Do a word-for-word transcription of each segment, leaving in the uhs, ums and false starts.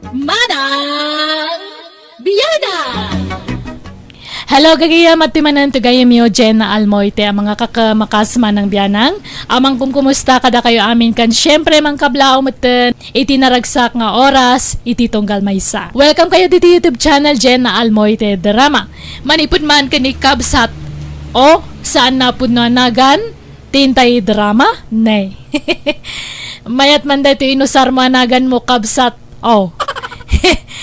Manang Bianang! Hello, gagayam, at timanan to gayam yo, Jenna Almoite, ang mga kakamakas Manang Bianang. Amang kumkumusta kada kayo amin kan, siyempre, mangkablaaw metten iti naragsak nga oras, iti tunggal maysa. Welcome kayo diti YouTube channel, Jenna Almoite Drama. Manipud man ken ni Kabsat, o, saan na pud no anagan? Tintay drama? Nay. Mayat man daytoy inusar mo anagan mo, kabsat. Oh.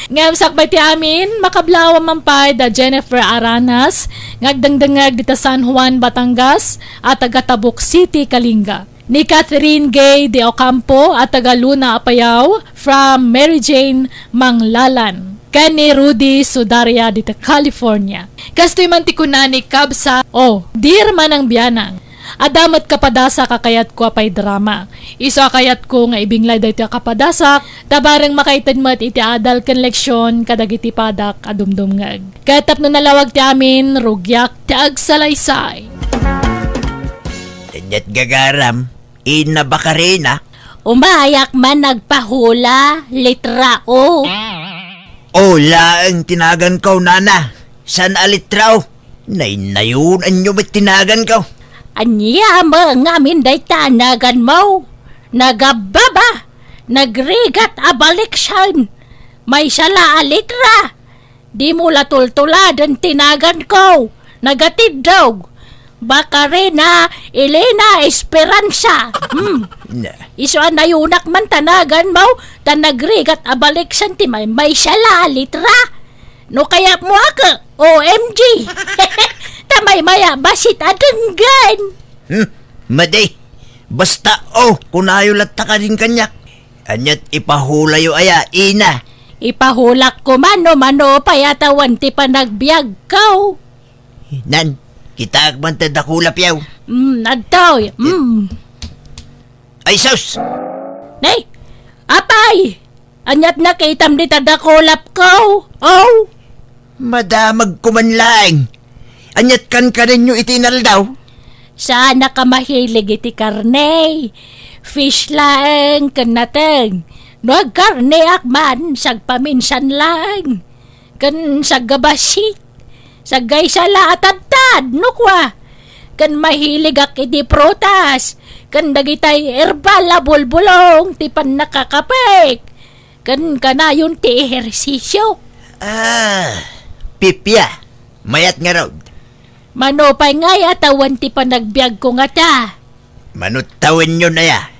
Ngem sakbay ti amin, makablaaw man pay da Jennifer Aranas, nga agdengdengngeg dita San Juan, Batangas, a taga Tabuk City, Kalinga. Ni Catherine Gay de Ocampo, a taga Luna, Apayao, from Mary Jane Manglalan. Ken ni Rudy Sudaria dita California. Kastoy man ti kuna ni Kabsat, oh, dear Manang Bianang. Adda met kapadasak a kayatko a paidrama. Isu a kayatko nga ibinglay daytoy a kapadasak, ta bareng makaited met iti adal ken leksion kadagiti padak a dumdumngeg. Ket tapno nalawag ti amin, rugiak ti agsalaysay. Ket gagaram, ina Bakarina. Umayak man nagpahula, litra O. O laeng ti naganko, nana. Saan a litra O? Nainnayon, anyo met ti naganko? Ania met ngamin dayta a naganmo? Nagababa, nagrigat a baliksan. Maysa la a litra. Dimo la tultuladen ti naganko. Nagatiddog. Bakarina Elena Esperanza. Hmm. Na. Isu a nayonak man ta naganmo, ta nagrigat a baliksan ti may, maysa la a litra. No kayatmo a ke, O M G. Ta maymay a bassit a denggen. Hmm, madi. Basta, oh, kunayo latta kadin kaniak. Aniat ipahulayo aya, ina? Ipahulak ko man no mano pay a tawen ti panagbiagko. Nan, kitaek man ta dakula piaw. Mm, adtoy. Mm. Ay, sus! Nay! Apay! Aniat nakitam dita dakulap ko? Oh! Madamag ko man laeng. Aniat kankanenyo iti inaldaw? Saanak a mahilig iti karne. Fish laeng ken nateng. No agkarneak man, sagpaminsan laeng. Ken saggabassit. Saggaysa la a tadtad, no kua. Ken mahiligak iti prutas. Ken dagitay herbal a bulbulong ti pannakakapek. Ken kanayon ti ehersisyo. Ah, pipia. Mayat ngarud. Mano pay ngay a tawen ti panagbiagko ngata? Mano tawenyon aya?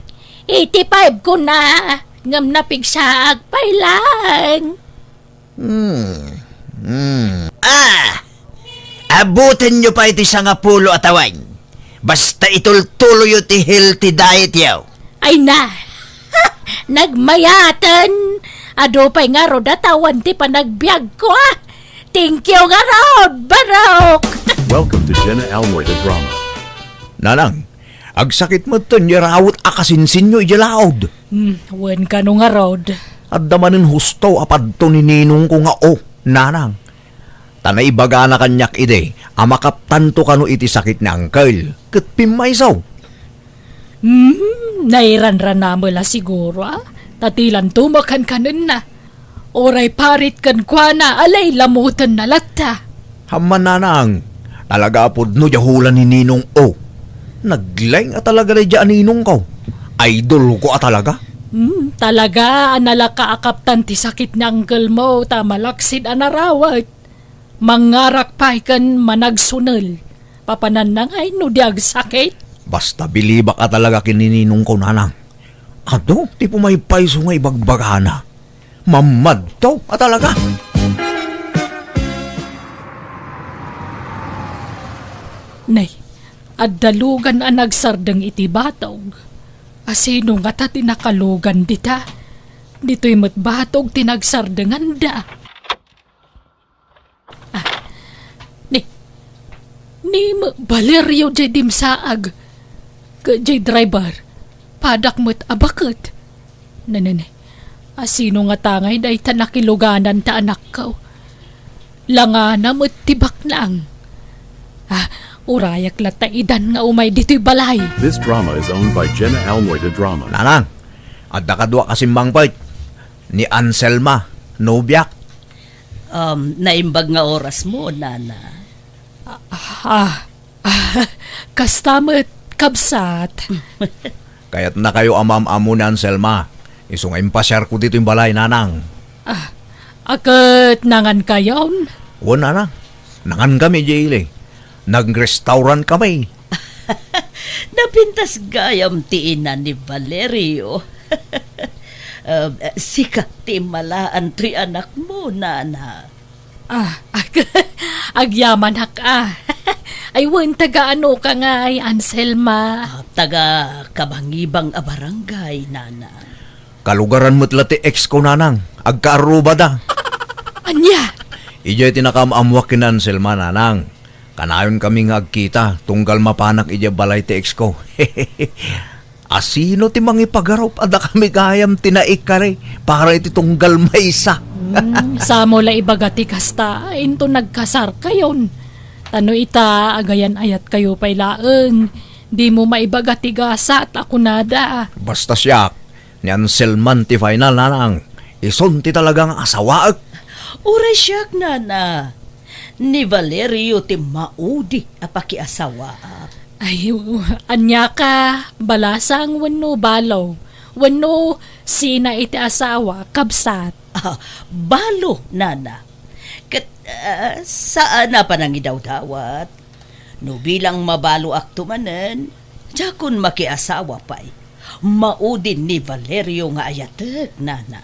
Eighty-five ko na, ngem napigsaak pay laeng. Hmm. Hmm. Ah! Abutenyo pay ti sangapulo a tawen. Basta itultuloyo ti healthy diet yo. Ay na! Nagmayaten! Adu pay ngarud a tawen ti panagbiagko, ah! Thank you ngarud, Barok! Welcome to Jenna Almoy the Drama. Nanang, agsakit metten ti arawet a kasinsinyo idiay laud. Hmm, wen kano ngarud. Adda manen husto a padto ni ninongko nga, oh, nanang. Ta naibagana kaniak idi a makaptanto kano iti sakit ni Angkel, ket pimmayso. Hmm, nairanranamela siguro, ah. Ta ti lanto makankanenna. Uray parit kenkuana a lailamotenna latta. Ammo nanang, talaga a pudno diay hula ni Ninong O. Naglaing a talaga daydiay a ninongko. Idolko a talaga. Hmm, talaga a nalaka a kaptan ti sakit ni uncle mo ta malaksid a narawet. Mangarak pay ken managsunel. Papananna ngay no di agsakit? Basta bilibak a talaga ken ni ninongko, nanang. Adu ti pumaypayso nga ibagbagana. Mammadto a talaga. Nay, adda lugan a nagsardeng iti batog. Asino ngata ti nakalugan dita? Ditoy met batog ti nagsardenganda. Ah, ni, ni ma-, Valerio jay dimsaag. Ket jay driver, padak met a baket. Nenene, asino ngata ngay dayta nakiluganan ta anakko? Langana met ti baknang. Ah, urayak latta idan nga umay ditoy balay. This drama is owned by Jenna Almoy de Drama. Nanang, adda kadua ka simmangpet. Ni Anselma, Nobiak. Um, naimbag nga orasmo, nana. Ah, ah, kasta met, kabsat. Kayatnakayo a maam-ammo ni Anselma. Isu nga impasiarko ditoy balay, nanang. Ah, a ket nangankayon? Wen, nanang. Nangankami idiay ili. Nag-restaurant kami. Napintas gayam ti ina ni Valerio. Um, sika ti immalaan toy anakmo, nana. Ah, ag-, agyamanak a. Ay, wen, taga ano ka ngay, Anselma? Ah, taga kabangibang a barangay, nana. Kalugaran met la ti ex ko, nanang. Agkaarrubada. Ania? Idiay ti nakaam-ammoak ken Anselma, nanang. Kanayon kami nga agkita, tunggal mapanak idiay balay ti ex ko. Asino ti mangipagarup a dakami gayam ti naikari para iti tunggal maysa? Hmm, samo la ibaga ti kasta, into nagkasarkayon. Ta no ita, agayan-ayatkayo pay laeng, dimo maibaga ti gasat a kunada. Basta siak, ni Anselman ti final, nanang. Isun ti talaga nga asawaek. Uray siak, nana. Ni Valerio ti maudi a pakiasawaak. Ay, ania ka, balasang wenno balo? Wenno sina iti asawa, kabsat? Ah, balo, nana. Ket, ah, saan a panangidawdawat. No bilang mabaloakto manen, diakon makiasawa pay. Maudi ni Valerio nga ayatek, nana.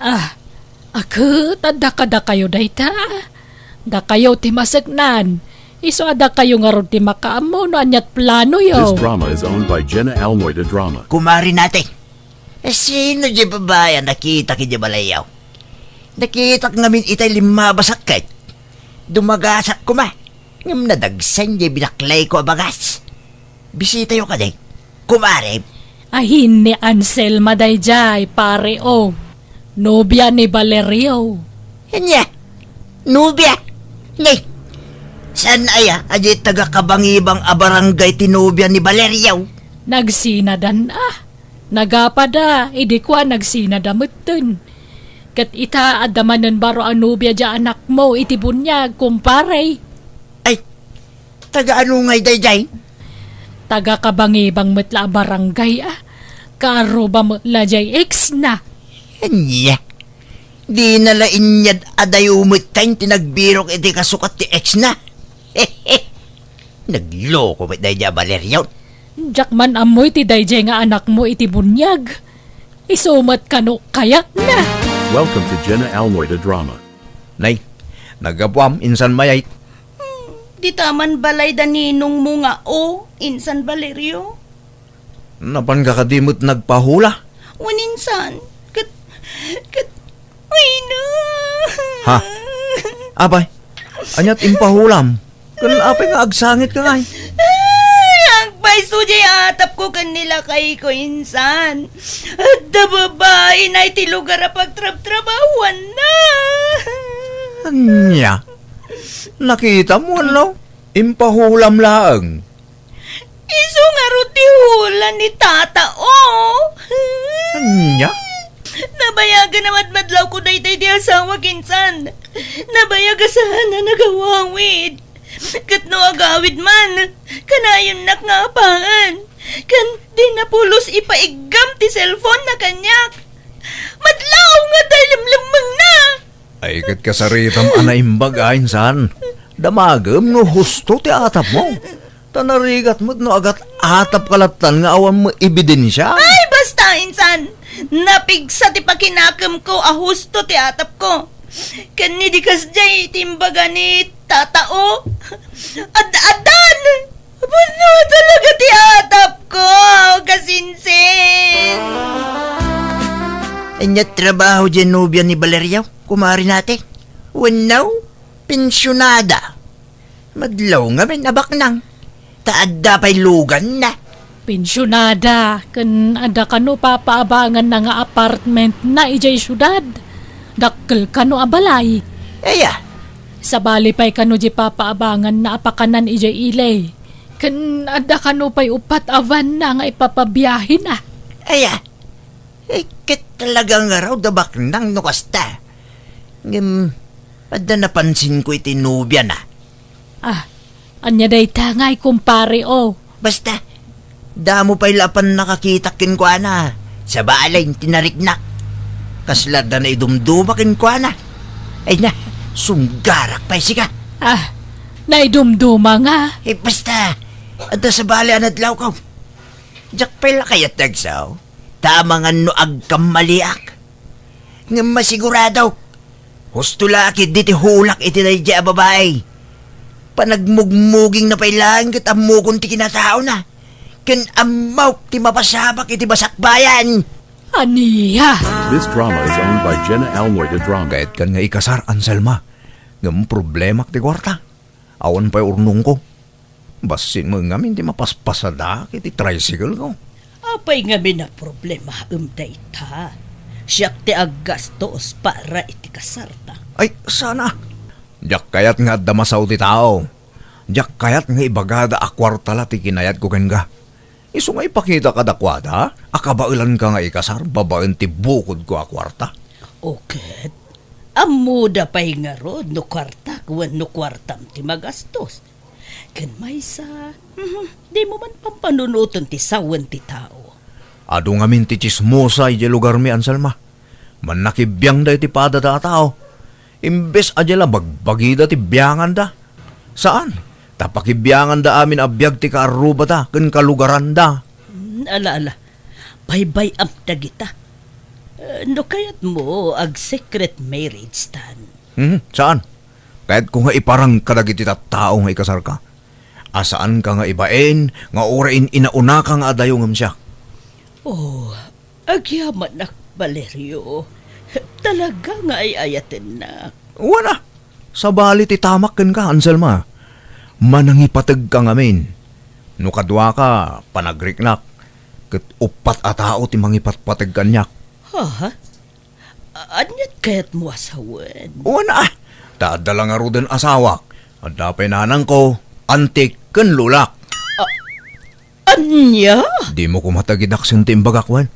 Ah, a ket adda kadakayo dayta? Dakayo ti maseknan. Isu a dakayo ngarud ti makaammo no ania't planoyo. This drama is owned by Jenna Almoy de Drama. Kumari nate. Eh, sino di babae a nakitak iti balayyo? Nakitak ngamin itay limmabas a ket. Dumagasak koma. Ngem nadagsen di binaklayko a bagas. Bisitayo kadi, kumare. Ahin ni Anselma daydiay, pare, o. Nobia ni Valerio. Ania? Nobia? Ni? Saan aya a di taga kabangibang a barangay ti nobia ni Valerio? Nagsinadan a. Nagapada, idi kua nagsinada metten. Ket ita, adda manen baro a nobia di anakmo iti buniag, kumpare. Ay, taga ano ngay daydiay? Taga kabangibang met la a barangay a. Kaarruba met la diay ex na. Ania? Dina la inyad a dayo metten ti nagbirok iti kasukat ti ex na. Nagloko met daydiay a Valerio. Diak man ammo iti daydiay nga anakmo iti buniag. Isu met kano kayatna. Welcome to Jenna Almoy the Drama. Nay, naggapuam, insan mayat. Hmm, dita man balay da ninongmo nga o, insan Valerio? Napan ka kadi met nagpahula? Wen insan, ket, ket, ay na. Ha? Apay, ania't impahulam? Ken apay nga agsangit ka ngay? Ay, agpayso diay atapko ken ni lakayko insan. Adda babaina iti lugar a pagtrabtrabahuanna. Ania? Nakitam wenno? Impahulam laeng. Isu ngarud ti hula ni Tata, o. Ania? Nabayagan a madmadlawko daytoy ti asawak insan. Nabayag a saan a nagawawid. Ket no agawid man, kanayonnak nga apaen. Ken di na pulos ipaiggam ti cellphone na kaniak. Madlaw nga adda lemmengna. Ay, ket kasaritam a naimbag a insan. Damagem no husto ti atapmo. Ta narigat met no agat-atap ka lattan nga awan met ebidensia. Ay, basta, insan! Napigsa ti pakinakemko a husto ti atapko. Ken ni di kasdiay ti imbaga ni Tata, o. Ad-addan! Pudno talaga ti atapko, kasinsin! Ania trabaho diay nobia ni Valerio, kumari nate? Wenno, pensionada? Madlaw ngamin a baknang, ta adda pay luganna. Pensionada, ken adda kano papaabanganna nga apartment na idiay siudad. Dakkel kano a balay. Aya. Sabali pay kano di papaabanganna a pakanan idiay ili. Ken adda kano pay uppat a van na nga ipapabiahena. Aya. Eh, ket talaga ngarud a baknang no kasta. Ngem, adda napansinko iti nobiana. Ah, ania dayta ngay, kumpare, o? Basta, damo pay la a pannakakitak kenkuana. Sabali, tinariknak. Kasla adda naidumduma kenkuana. Ay na, sunggarak pay sika. Ah, naidumduma nga? Eh, basta, adda sabali a nadlawko. Diak pay la kayat ti agsaw, ta amangan no agkammaliak. Ngem masiguradok, husto la a ketdi ti hulak iti daydiay a babai. Panagmugmugingna pay laeng ket ammokon ti kinataona, ken ammok ti mapasabak iti basakbayan. Ania? This drama is owned by Jenna Almoy de Drama. Kayatkan nga ikasar, Anselma. Ngem problemak ti kuarta. Awan pay urnongko. Bassit met ngamin ti mapaspasadak iti tricycle ko. Apay ngamin a problemaem dayta? Siak ti aggastos para iti kasarta. Ay, sana. Diak kayat nga adda masao ti tao. Diak kayat nga ibagada a kuarta la ti kinayatko kenka. Isu nga ipakitak kadakuada a kabaelanka nga ikasar babaen ti bukodko a kuarta. O ket, ammoda pay ngarud no kuartak wenno kuartam ti magastos. Ken maysa, mhm, dimo man pampanunoten ti sawen ti tao. Adu ngamin ti tsismosa idiay lugarmi, Anselma. Mannakibiangda iti padada a tao. Imbes a diay la bagbagida ti bianganda. Saan? Ta pakibianganda amin a biag ti kaarrubada ken kalugaranda. Mm, ala, ala. Baybay-am dagita. Eh, no kayatmo, ag-secret marriage tan. Hmm, saan? Kayatko nga iparang kadagiti tattao nga ikasarka. A saanka nga ibain nga uray in-inaunaka nga adayo ngem siak. Oh, agyamanak, Valerio. Talaga nga ay-ayatennak. Wen a, sabali ti tamak kenka, Anselma. Manangipategka ngamin. No kaduaka, panagriknak. Ket uppat a tao ti mangipatpateg kaniak. Ha? A-, aniat kayatmo a sawen? Wen a, ta adda la ngaruden asawak. Adda pay nanangko, antik, ken lolak. A-, ania? Dimo koma tagidaksem ti imbagak, wen.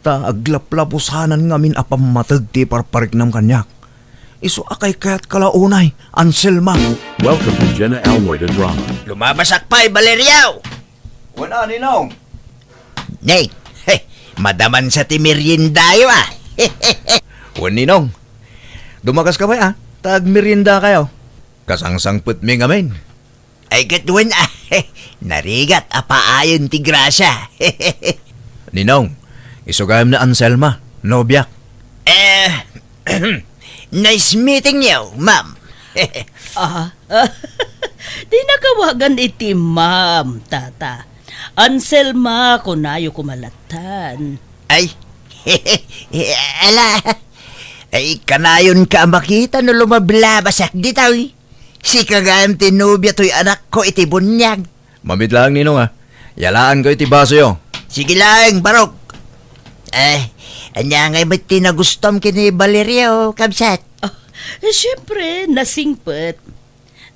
Ta aglaplapusanan ngamin a pammateg ti iparpariknam kaniak. Isu a kaykayatka la unay, Anselma. Welcome to Jenna Almoy the Drama. Lumabasak pay, Valerio! Wen a, Ninong. Nay, he, madamansa ti meriendayo, a. Wen, Ninong. Dumakaska pay, a. Ta agmeriendakayo. Kasangsangpetmi ngamin. Ay, ket wen, a. Narigat a paayen ti grasia. Ninong, isu gayam ni Anselma, nobiak. Eh, nice meeting you, ma'am. Ah, dinak awagan iti ma'am, tata. Anselma, kunayo koma lattan. Ay, ala, ay, kanayonka a makita no lumablabasak ditoy. Sika gayam ti nobia toy anakko iti buniag. Mamit laeng, Ninong, a. Yalaanko iti basoyo. Sige laeng, Barok. Eh, ania ngay met ti nagustom ken ni Valerio, kabsat? Ah, eh, siempre, nasingpet.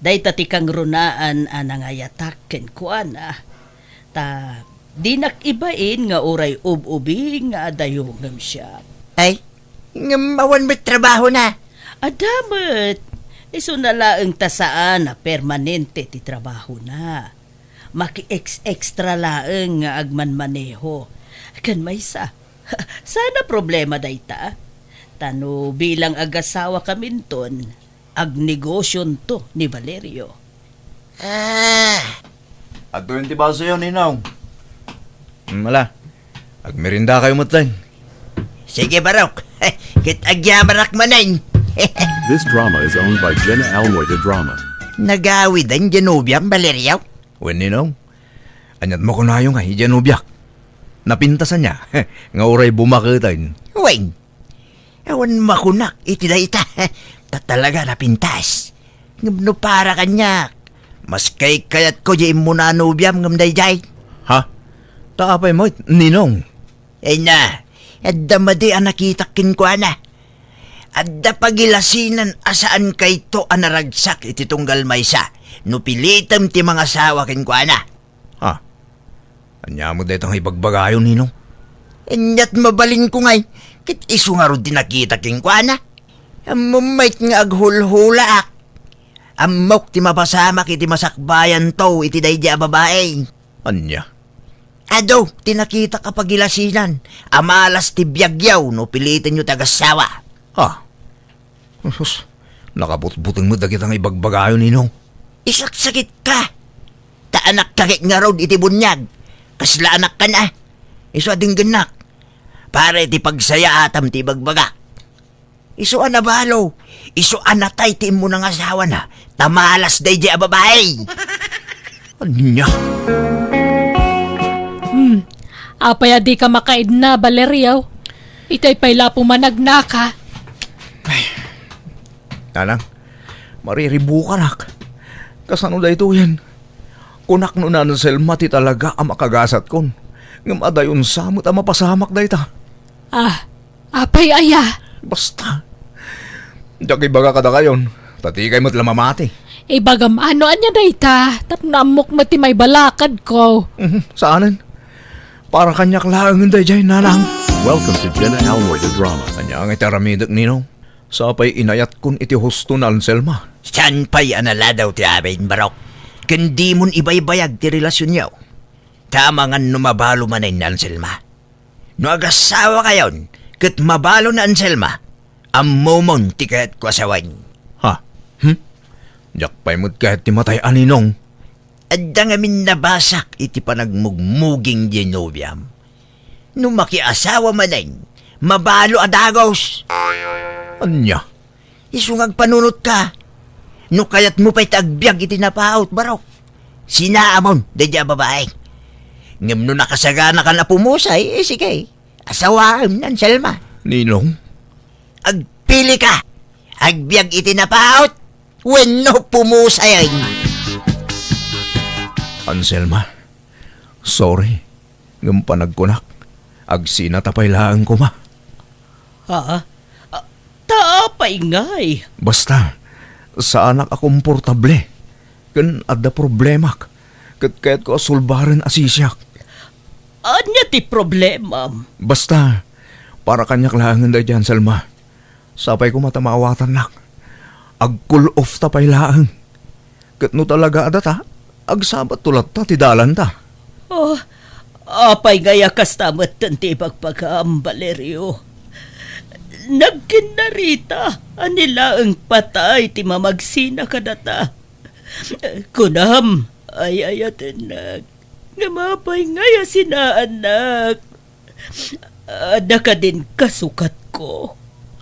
Dayta ti kangrunaan a nangayatak kenkuana. Ta dinak ibain nga uray ub-ubing nga adayo ngem siak. Ay, ngem awan met trabahona? Adda met. Isuna laeng ta saan a permanente ti trabahona. Maki-ex-extra laeng nga agmanmaneho. Ken maysa, saan a problema dayta? Ta no bilang agasawakaminton, agnegosionto ni Valerio. Ah. Adtoyen ti basoyo, Ninong. Hmm, ala. Agmeriendakayo met laeng. Sige, Barok. Ket agyamanak manen. This drama is owned by Jenna Almoy de Drama. Nagawiden diay nobiam, Valerio? Wen, Ninong. Aniat makunayo nga idiay nobiak? Napintas ania nga uray bumaketen? Wen, awan makunak iti dayta. Ta talaga napintas. Ngem no para kaniak, mas kaykayatko diay immuna a nobiam ngem daydiay. Ha? Ta apay met, Ninong? Ay na, adda madi a nakitak kenkuana. Adda pagilasinan a saankayto a naragsak iti tunggal maysa no pilitem ti mangasawa kenkuana. Ha? Ania met dayta nga ibagbagayo, Ninong? Aniat mabalinko ngay, ket isu ngarud ti nakita kenkuana. Ammom met nga aghulhulaak. Ammok ti mapasamak iti masakbayanto iti daydi a babai. Ania? Adu ti nakitak a pagilasinan a malas ti biagyo no pilitenyo ti agassawa. Ha? Sus, nakabutbuteng met dagita nga ibagbagayo, Ninong. Isaksakitka. Ta anakka ket ngarud iti buniag. Kasla anakkan a. Isu a denggennak. Para iti pagsayaatam ti ibagbagak. Isu a nabalo. Isu a natay ti immuna nga asawana. Ta malas daydi a babai. Ania? Hmm. Apay a dika makaidna, Valerio? Itay pay la pumanagnaka. Nanang, mariribukanak. Kasano daytoyen? Kunak no ni Anselma ti talaga a makagasatkon. Ngem adayon sa met a mapasamak dayta. Ah, apay aya? Basta. Diak ibaga kadakayon, ta dikay met la mamati. Ibagam no ania dayta, tapno ammok met ti maibalakadko. Mhm, saanen. Para kaniak laengen daydiay, Nanang. Welcome to Jenna Almoy the Drama. Ania nga iti aramidek, Ninong? Sa pay inayatkon iti husto ni Anselma. Saan pay a naladaw ti amin, Barok? Ken dimon ibaybayag ti relasionyo. Ta amangan no mabalo manen ni Anselma. No agasawa kayon, ket mabalo ni Anselma, ammomon ti kayatko a sawen. Ha? Hmm? Diak pay met kayat ti matay a, Ninong. Adda ngamin nabasak iti panagmugmuging diay nobiam. No makiasawa manen, mabalo a dagus. Ania? Isu nga agpanunotka. No kayatmo pay ti agbiag iti napaut, Barok, sinaamon daydi a babai. Ngem no nakasaganakan a pumusay, eh, sige, asawaem ni Anselma. Ninong? Agpilika. Agbiag iti napaut wenno pumusayen. Anselma, sorry. Ngem panagkunak, agsinata pay laeng koma. Ha? Ah, ta apay ngay? Basta, saanak a komportable. Ken adda problemak. Ket kayatko a sulbaren a sisiak. Ania ti problemam? Basta, para kaniak laengen daydi, Anselma. Sapay koma ta maawatannak. Ag-cool off ta pay laeng. Ket no talaga a data, agsabatto latta ti dalanta. Oh, apay ngay a kasta metten ti ibagbagam, Valerio? Nagkinnarita a ni laeng patay ti mamagsina kadata. Kunam, ay-ayatennak. Ngem apay ngay a sinaannak? Adda kadin kasukatko?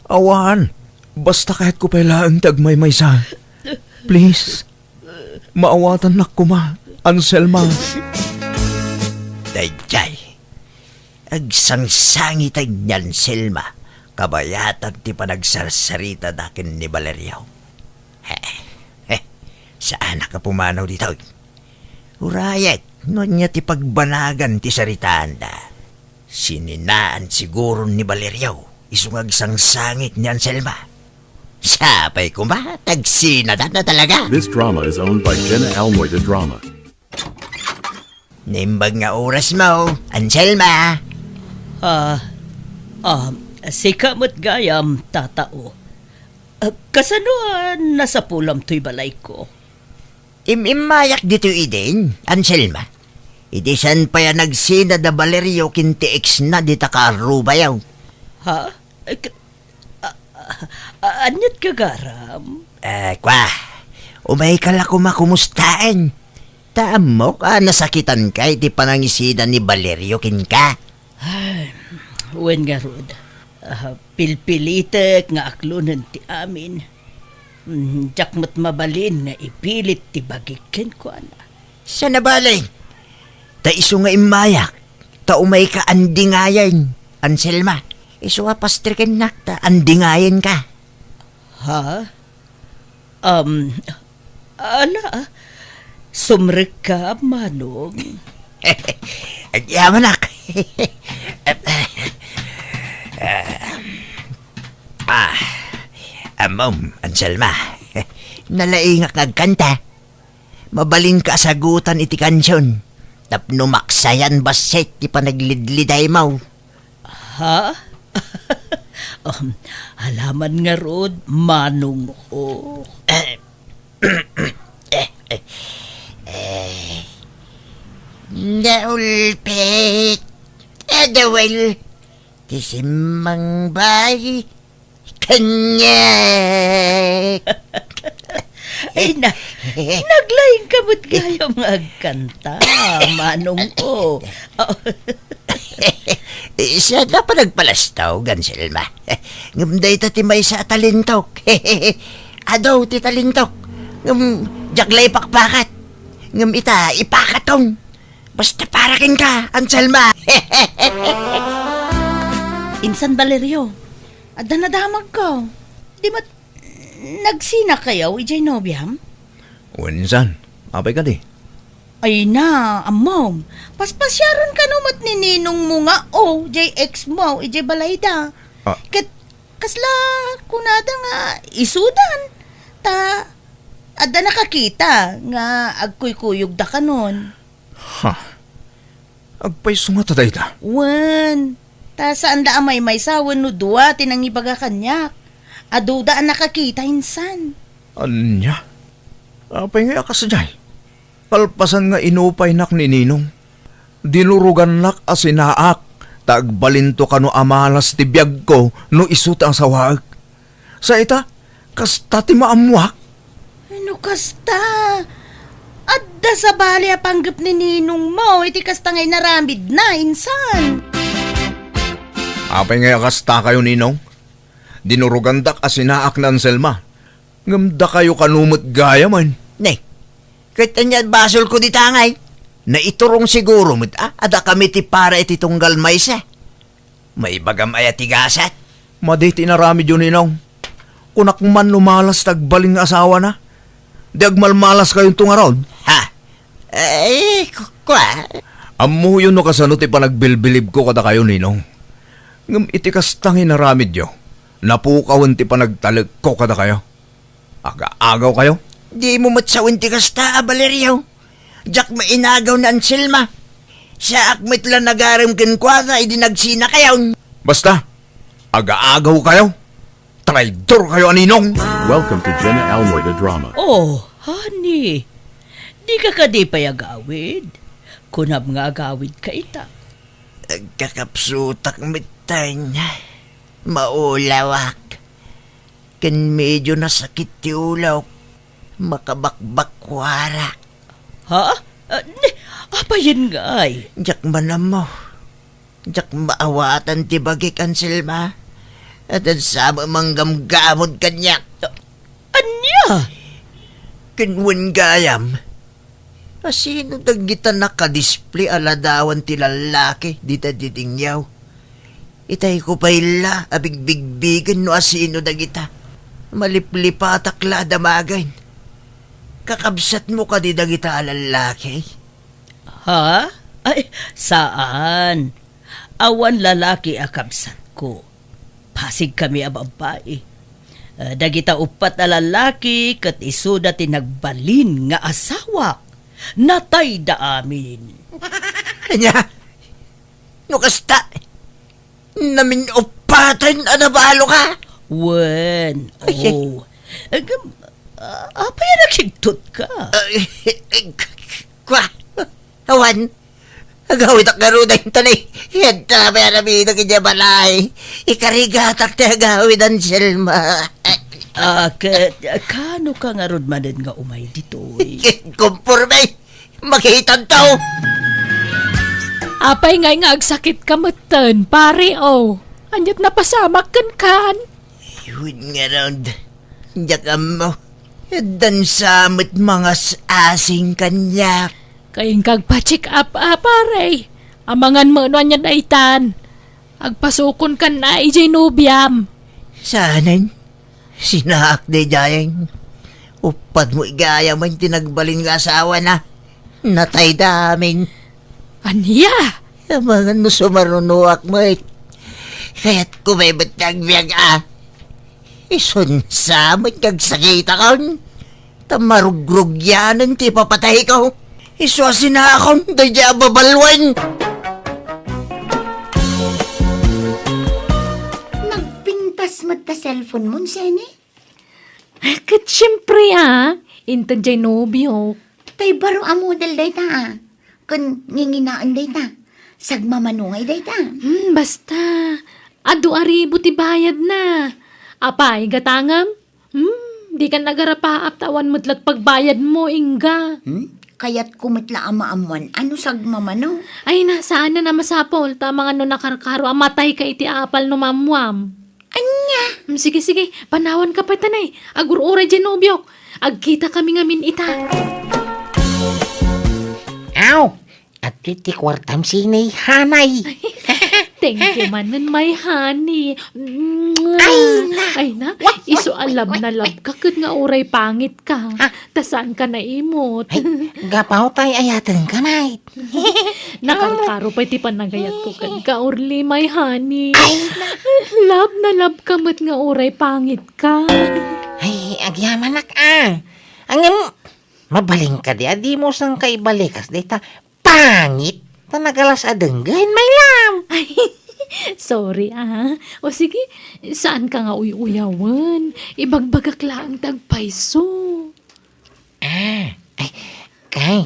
Awan. Basta kayatko pay laeng ti agmaymaysa. Please. Maawatannak koma, Anselma. Daydiay. Agsangsangiten ni Anselma kabayatan ti panagsarsaritada ken ni Valerio. He, he, saanak a pumanaw ditoy. Urayek, no ania ti pagbanagan ti saritaanda. Sininaan siguro ni Valerio, isu nga agsangsangit ni Anselma. Sapay koma, tagsinada na talaga. This drama is owned by Jenna Almoy the Drama. Naimbag nga oras mo, Anselma. Ah, ah, sika met gayam, tatao. Ah, kasano a nasapulam toy balayko? Im-immayak ditoy idin, Anselma. Idi saan pay a nagsina da Valerio ken ti ex na dita kaarrubayo. Ha? Ek-, a-, a-, a-, aniat gagaram? Eh, kwa, umayka la koma kumustaen. Ta ammok a nasakitanka iti panangisina ni Valerio kenka. Ay, wen ngarud, ah, pilpilitek nga aklonen ti amin. Mm, diak met mabalin nga ipilit ti bagik kenkuana. Saan a bale? Ta isu nga immayak, ta umayka andingayen, Anselma. Isu a pastrikennak ta andingayenka. Ha? Um, ala, sumrekka, Manong. Agyamanak. Ah, ammom, Anselma. Nalaingak nga agkanta. Mabalinka a sagutan iti kansion. Tapno maksayan bassit ti panaglidlidaymo. Ha? Um, alaman ngarud, manong ko. Eh, eh, eh, eh, naulpit. Adawal. Ti simmangbay. Kaniak. Ay na, naglaing ka met gayam nga agkanta, manong ko. Siya na panagpalastog, Anselma. Ngem dayta ti maysa a talentok. Adu ti talentok. Ngem diak la ipakpakat. Ngem ita, ipakatong. Basta para kenka, Anselma. Insan, Valerio, adda nadamagko. Di met nagsinakayo idiay nobiam? Wen, insan, apay kadi? Ay na, ammom. Paspasiaren kano met ni ninongmo nga, o, diay ex mo, idiay balayda. Ah. Ket kasla kunada nga isudan. Ta, adda nakakita nga agkuykuyogda kanon. Ha? Agpayso ngata dayta? Wen, ta saanda a maymaysa wenno dua ti nangibaga kaniak. Aduda a nakakita insan. Ania? Apay ngay a kasdiay? Kalpasan nga inupaynak ni Ninong, dinurogannak a sinaak ta agbalinto kano a malas ti biagko no isu ti asawaek. Sa ita, kasta ti maammoak? No kasta, adda sabali a panggep ni ninongmo iti kasta nga inaramidna, insan. Apay ngay a kastakayo, Ninong? Dinurogandak a sinaak ni Anselma. Ngem dakayo kano met gayamen. Ne, ket ania basolko dita ngay? Naiturong siguro met a, a dakami ti para iti tunggal maysa. Maibagam aya ti gasat? Madi ti inaramidyo, Ninong. Kunak man no malas ti agbalin nga asawana. Di agmalmalaskayonto ngarud? Ha? Ay, ku-, kua? Ammoyo no kasano ti panagbilbilibko kadakayo, Ninong. Ngem iti kasta nga inaramidyo, napukawen ti panagtalekko kadakayo. Agaagawkayo? Dimo met sawen ti kasta, a Valerio. Diak mainagaw ni Anselma. Saak met la nagarem kenkuana idi nagsinakayon. Basta, agaagawkayo. Traidorkayo a Ninong. Welcome to Jenna Almoy the Drama. Oh, honey. Dika kadi pay agawid? Kunam nga agawidka ita. Agkakapsutak metten. Maulawak. Ken medyo nasakit ti ulok. Makabakbakkuarak. Ha? Ah, ni, apayen ngay? Diak man ammo. Diak maawatan ti bagik, Anselma. Adda sa manggamgamod kaniak. Ah, ania? Ken wen gayam, asino dagita nakadisplay a ladawan ti lallaki dita didingyaw? Itayko pay la a bigbigbigen no asino dagita. Maliplipatak la a damagen. Kakabsatmo kadi dagita a lallaki? Ha? Ay, saan. Awan lalaki a kabsatko. Pasigkami a babbai. Ah, dagita uppat a lalaki ket isuda ti nagbalin nga asawak. Natayda amin. Ania? No kasta, namin-uppaten a nabaloka? Wen, ay, ay. Oh. Agam, ah, apay a nakigtot ka? Ay, ay, k-, k-, kwa? Awan, agawidak ngaruden ta ni, yadta may aramidek idiay balay. Ikarigatak ti agawid, Anselma. Ah, ket, kano ka ngarud manen nga umay ditoy? Konporme, makitanto. Apay ngay nga agsakit ka metten, pare, oh? Aniat napasamak kenkan? Wen ngarud, diak ammo. Addan sa met mangas-asing kaniak. Kayeng kagpa-check up, a, pare. Amangan met no ania daytan. Agpasukon kan a idiay nobiam. Saanen? Sinaak daydiay. Uppat mo igayam ti nagbalin nga asawana. Natayda amin. Ania? Amangan no sumarunoak met. Kayatko met ti agbiag a. Isun sa met nga agsakitakon. Ta marugrugianen ti ipapatayko. Isu a sinaakon daydiay a babaluen. Nagpi- met ta cellphone mo, Seni? Ket siempre, a. Inted jay nobiok. Tay baro a model dayta, a. Ken nginginaen dayta. Sagmamano ngay dayta. Hmm, basta. Adu a ribu ti bayadna. Apay, gatangem? Hmm, dikan agarapaap ta awan met la pagbayadmo, ingga. Hmm? Kayatko met la a maammuan a no sagmamano. Ay na, saanen a masapul, ta amangan no nakarkaro a matayka iti apal no maammuam. Ania? Hmm, sige, sige, panawanka pay tanay. Agur-uray jay nobiok. Agkitakami ngamin ita. Aw, adtoy ti kuartam, Seni, hanay. Thank you manen, my honey. Ay, na. Ay, na. Wak, wak, Isu a wak, love wak, na love ka ket nga uray pangit ka. Ah. Ta saan ka naimot. Ay, gapu ta ay-ayatenka, mait. Nakarkaro pay ti panagayatko kenka, Orly, my honey. Ay, na. Love na love ka met nga uray pangit ka. Ay, agyamanak, a. Ngem, mabalinka di a dimo sangka ibalikas dayta pangit ta nagalas a denggen, my love. Ay, sorry, a. O sige, saan ka nga uy-uyawen? Ibagbagak laeng ti agpayso. Ah, ay, kay,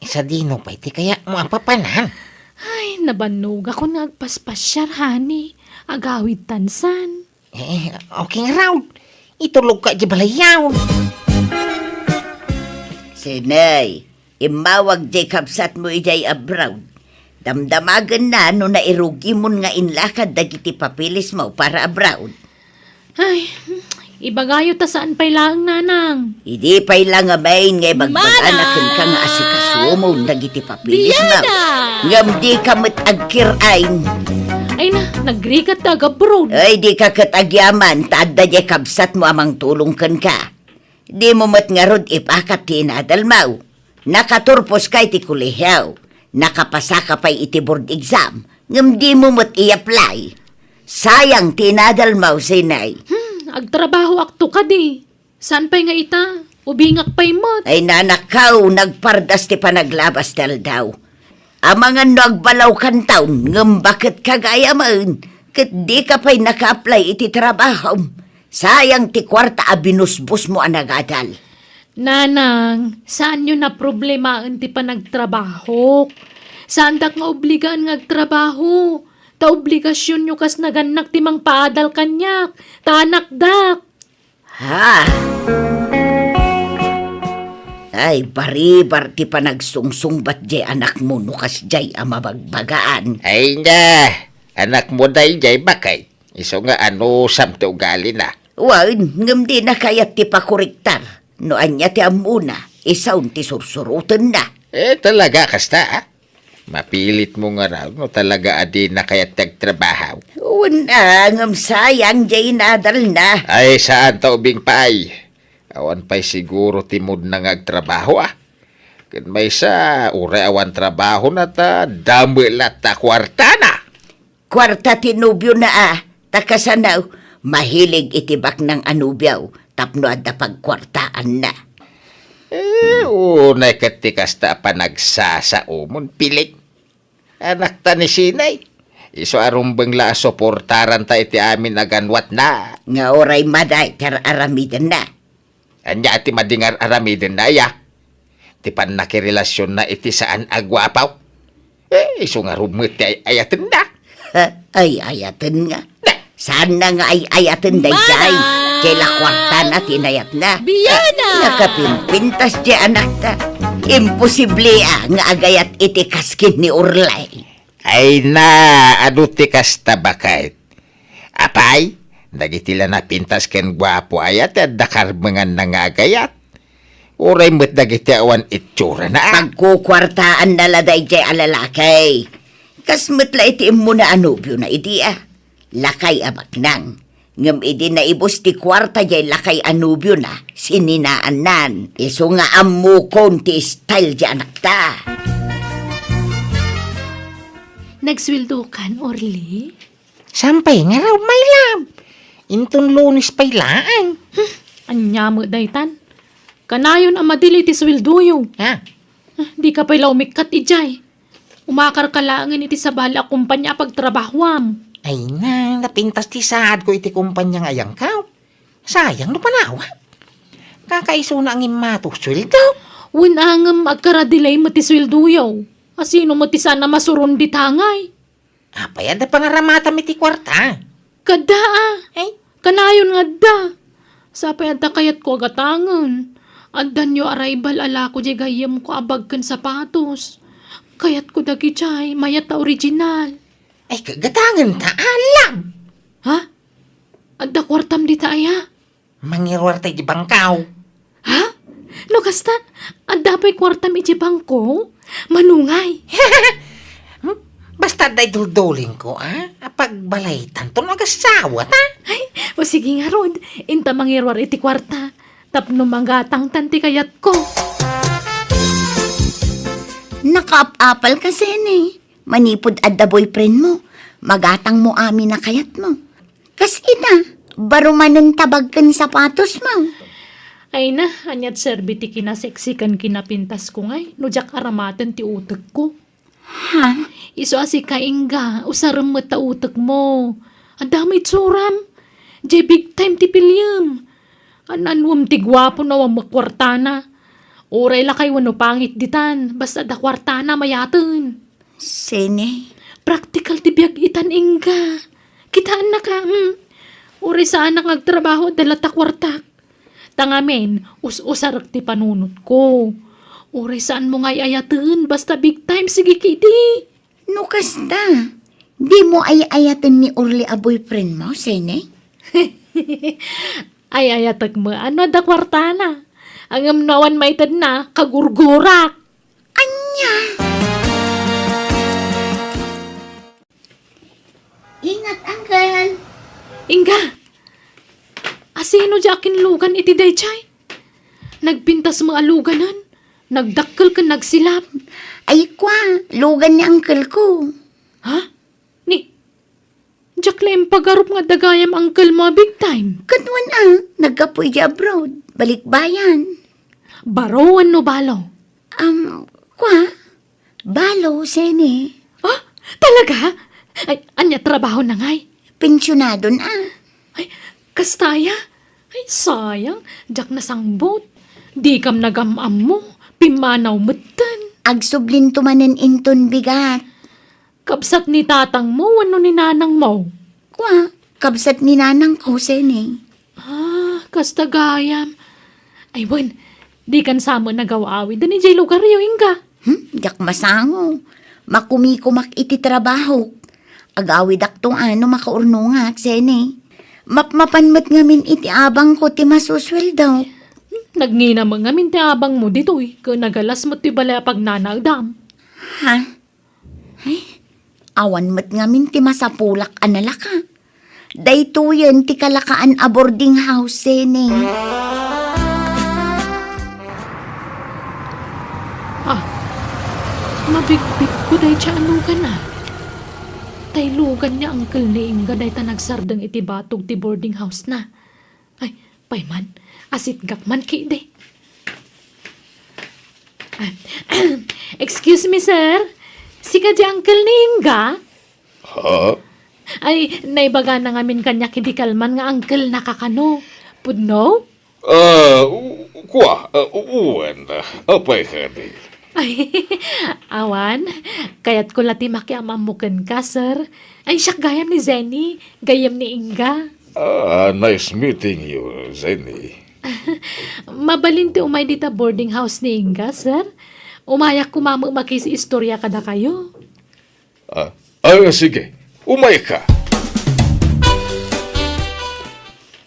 sadino pay ti kayatmo a papanan? Ay, nabannogakon nga agpaspasiar, honey. Agawid tansan. Eh, okay ngarud. Itulogka idiay balayyo. Seni, immawag jay kabsatmo idiay abroad. Damdamagenna no nairugimon nga inlakad dagiti papeles mo para abroad. Ay, ibagayo ta saan pay laeng, nanang. Idi pay la ngamin nga ibagbagana kenka nga asikasuom dagiti papeles mo. Ngem dika met agkir-ay. Ay na, nagrigat ta agabroad. Ay, dika ket agyaman, ta adda jay kabsatmo a mangtulong kenka. Dimo met ngarud ipakat ti inadalmo. Nakaturposka iti kolehio. Nakapasaka pay iti board exam. Ngem dimo met i-apply. Sayang ti inadalmo, Seni. Hmm, agtrabahoakto kadi. Saan pay nga ita? Ubingak pay met. Ay, nanakkaw, nagpardas ti panaglabas ti aldaw. Amangan no agbalawkanton, ngem baket kagayam, ket dika pay naka-apply iti trabahom. Sayang ti kuarta a binusbosmo a nagadal. Nanang, saanyo naproblemaen ti panagtrabahok. Saandak nga obligaan nga agtrabaho. Ta obligasionyo kas nagannak ti mangpaadal kaniak. Ta anakdak. Ha? Ay, baribar ti panagsungsungbat jay anakmo no kasjay a mabagbagaan. Ay na, anakmo dayjay, baket. Isu nga anusam ti ugalina. Wen, ngem dina kayat ti pakoriktar. No ania ti ammona, isun ti sursurotenna. Eh, talaga kasta, a? Mapilitmo ngarud no talaga a dina kayat ti agtrabaho. Wen, a, ngem sayang jay inadalna. Ay, saan ta ubing pay. Awan pay siguro ti moodna nga agtrabaho, a. Ken maysa, uray awan trabahona ta dame latta kuartana. Kuarta ti nobiona, a, ta kasano, mahilig iti baknang a nobio tapno adda pagkuartaanna. Eh, unay ket ti kasta a panagsasaomon, pilik. Anakta ni Seni. Isu a rumbeng la a suportaranta iti amin a ganwatna. Nga uray madi ti ar-aramidenna. Ania ti madi nga ar-aramidenna, aya? Ti pannakirelasionna iti saan a guapo? Eh, isu ngarud met ti ay-ayatenna. Ay-ayatenna? Saanna nga ay-ayaten dayjay? Jay la kuartana ti inayatna. Biana! Nakapimpintas jay anakta. Imposible, a, nga agayat iti kas ken ni Orly. Ay na, adu ti kasta, baket. Apay, dagiti la napintas ken guapo aya ti adda karbenganna nga agayat? Uray met dagiti awan itsurana, a? Pagkukuartaanna la dayjay a lalaki. Kas met la iti immuna a nobiona idi, a. Lakay a baknang. Ngem idi naibus ti kuarta jay lakay a nobiona, sininaannan. Isu nga ammokon ti style jay anakta. Nagsueldokan, Orly? Saan pay ngarud, my love? Inton Lunes pay laeng. Hmm, ania met daytan? Kanayon a madili ti sueldoyo. Ha? Ah, dika pay la umikkat idiay. Umakarka laengen iti sabali a kompania a pagtrabahoam. Ay na, napintas ti saadko iti kompania nga ayangkaw. Sayang no panawak. Kakaisuna ngem mato sueldo. Wen a ngem agkaradelay met ti sueldoyo. Asino met ti saan a masuron dita ngay? Apay, adda pangaramatam iti kuarta? Kadda a. Ay. Kanayon nga adda. Sapay adda kayatko a gatangen. Addanyo arrival a lako diay gayyemko a bag ken sapatos. Kayatko dagidiay, mayat a original. Ay, ka-, gatangen ta, alam! Ha? Adda kuartam dita aya? Mangiruar ta iti bangkaw. Ha? No kasta, adda pay kuartam iti bangko? Manungay. Hmm? Basta adda iduldulingko, a? Apagbalaytan to no agasawa ta. Ay, o sige ngarud, inta mangiruar iti kuarta. Tapno magatangtan ti kayatko. Nakaap-apal ka, Sene. Manipud adda boyfriend mo, magatang mo amin a kayat mo. Kas ita, baro manen ta bag ken sapatos mo. Ay na, aniat serbi ti kinasexy ken kinapintas ko ngay, no diak aramaten ti utek ko. Ha? Isu a sika, Inga, usarem met ta utek mo. Adda met suram. Jay big time ti piliem. An-anuem ti guapo no awan met kuartana. Uray lakay wenno pangit ditan, basta adda kuartana mayaten. Sene? Praktikal ti biag itan, Inga. Kitaennaka, hmm? Uray saanak nga agtrabaho, adda latta kuartak. Ta ngamin, us-usarek ti panunotko. Uray saanmo nga ay-ayaten, basta big time, sige kidi. No kasta, dimo ay-ayaten ni Orly a boyfriend mo, Sene? Ay-ayatek met, no adda kuartana. Ngem no awan maitedna, kagurgurak. Ania? Ingat, Uncle. Inga! Asino diay akinlugan iti daydiay? Nagpintas met a luganen, nagdakkel ken nagsilap. Ay, kua, lugan ni uncle ko. Ha? Ni, diak la impagarup nga adda gayam uncle mo a big time. Ket wen a, naggapu idiay abroad, balikbayan. Baro wenno balo? Um, kua, balo, Sene. Ah, talaga? Ay, ania trabahona ngay? Pensionado na. Ay, kasta aya? Ay, sayang, diak nasangbut. Dikam nagam-ammo, pimmanaw metten. Agsublinto manen inton bigat. Kabsat ni tatangmo wenno ni nanangmo? Kua, kabsat ni nanangko, Sene. Ah, kasta gayam. Ay, wen, dikan sa met nagaw-awid idiay lugaryo, Inga? Hmm, diak masango. Makumikumak iti trabahok. Agawidakto no makaurnongak, Sene. Mapmapan met ngamin iti abangko ti masusueldo. Hmm, nagngina met ngamin ti abangmo ditoy, ket nagalas met ti balay a pagnanaedam. Ha? Ay, awan met ngamin ti masapulak a nalaka. Daytoyen ti kalakaan a boarding house, Sene. Ah, mabigbigko dayta a lugan, a. Tay lugan ni Uncle ni Inga dayta nagsardeng iti batog ti boarding house na. Ay, pay man, asitgak man kidi. Ah, excuse me, sir. Sika di uncle ni Inga? Ha? Ay, naibagana ngamin kaniak idi kalman nga uncle na kakano. Pudno? Ah, u-, kua, ah, u-, wen, ah, apay kadi? Ay, awan, kayatko la ti makiam-ammo kenka, sir. Ay, siak gayam ni Zenny, gayyem ni Inga. Ah, nice meeting you, Zenny. Mabalin ti umay dita boarding house ni Inga, sir. Umayak koma met makiistorya kadakayo. Ah, ah, sige. Umayka.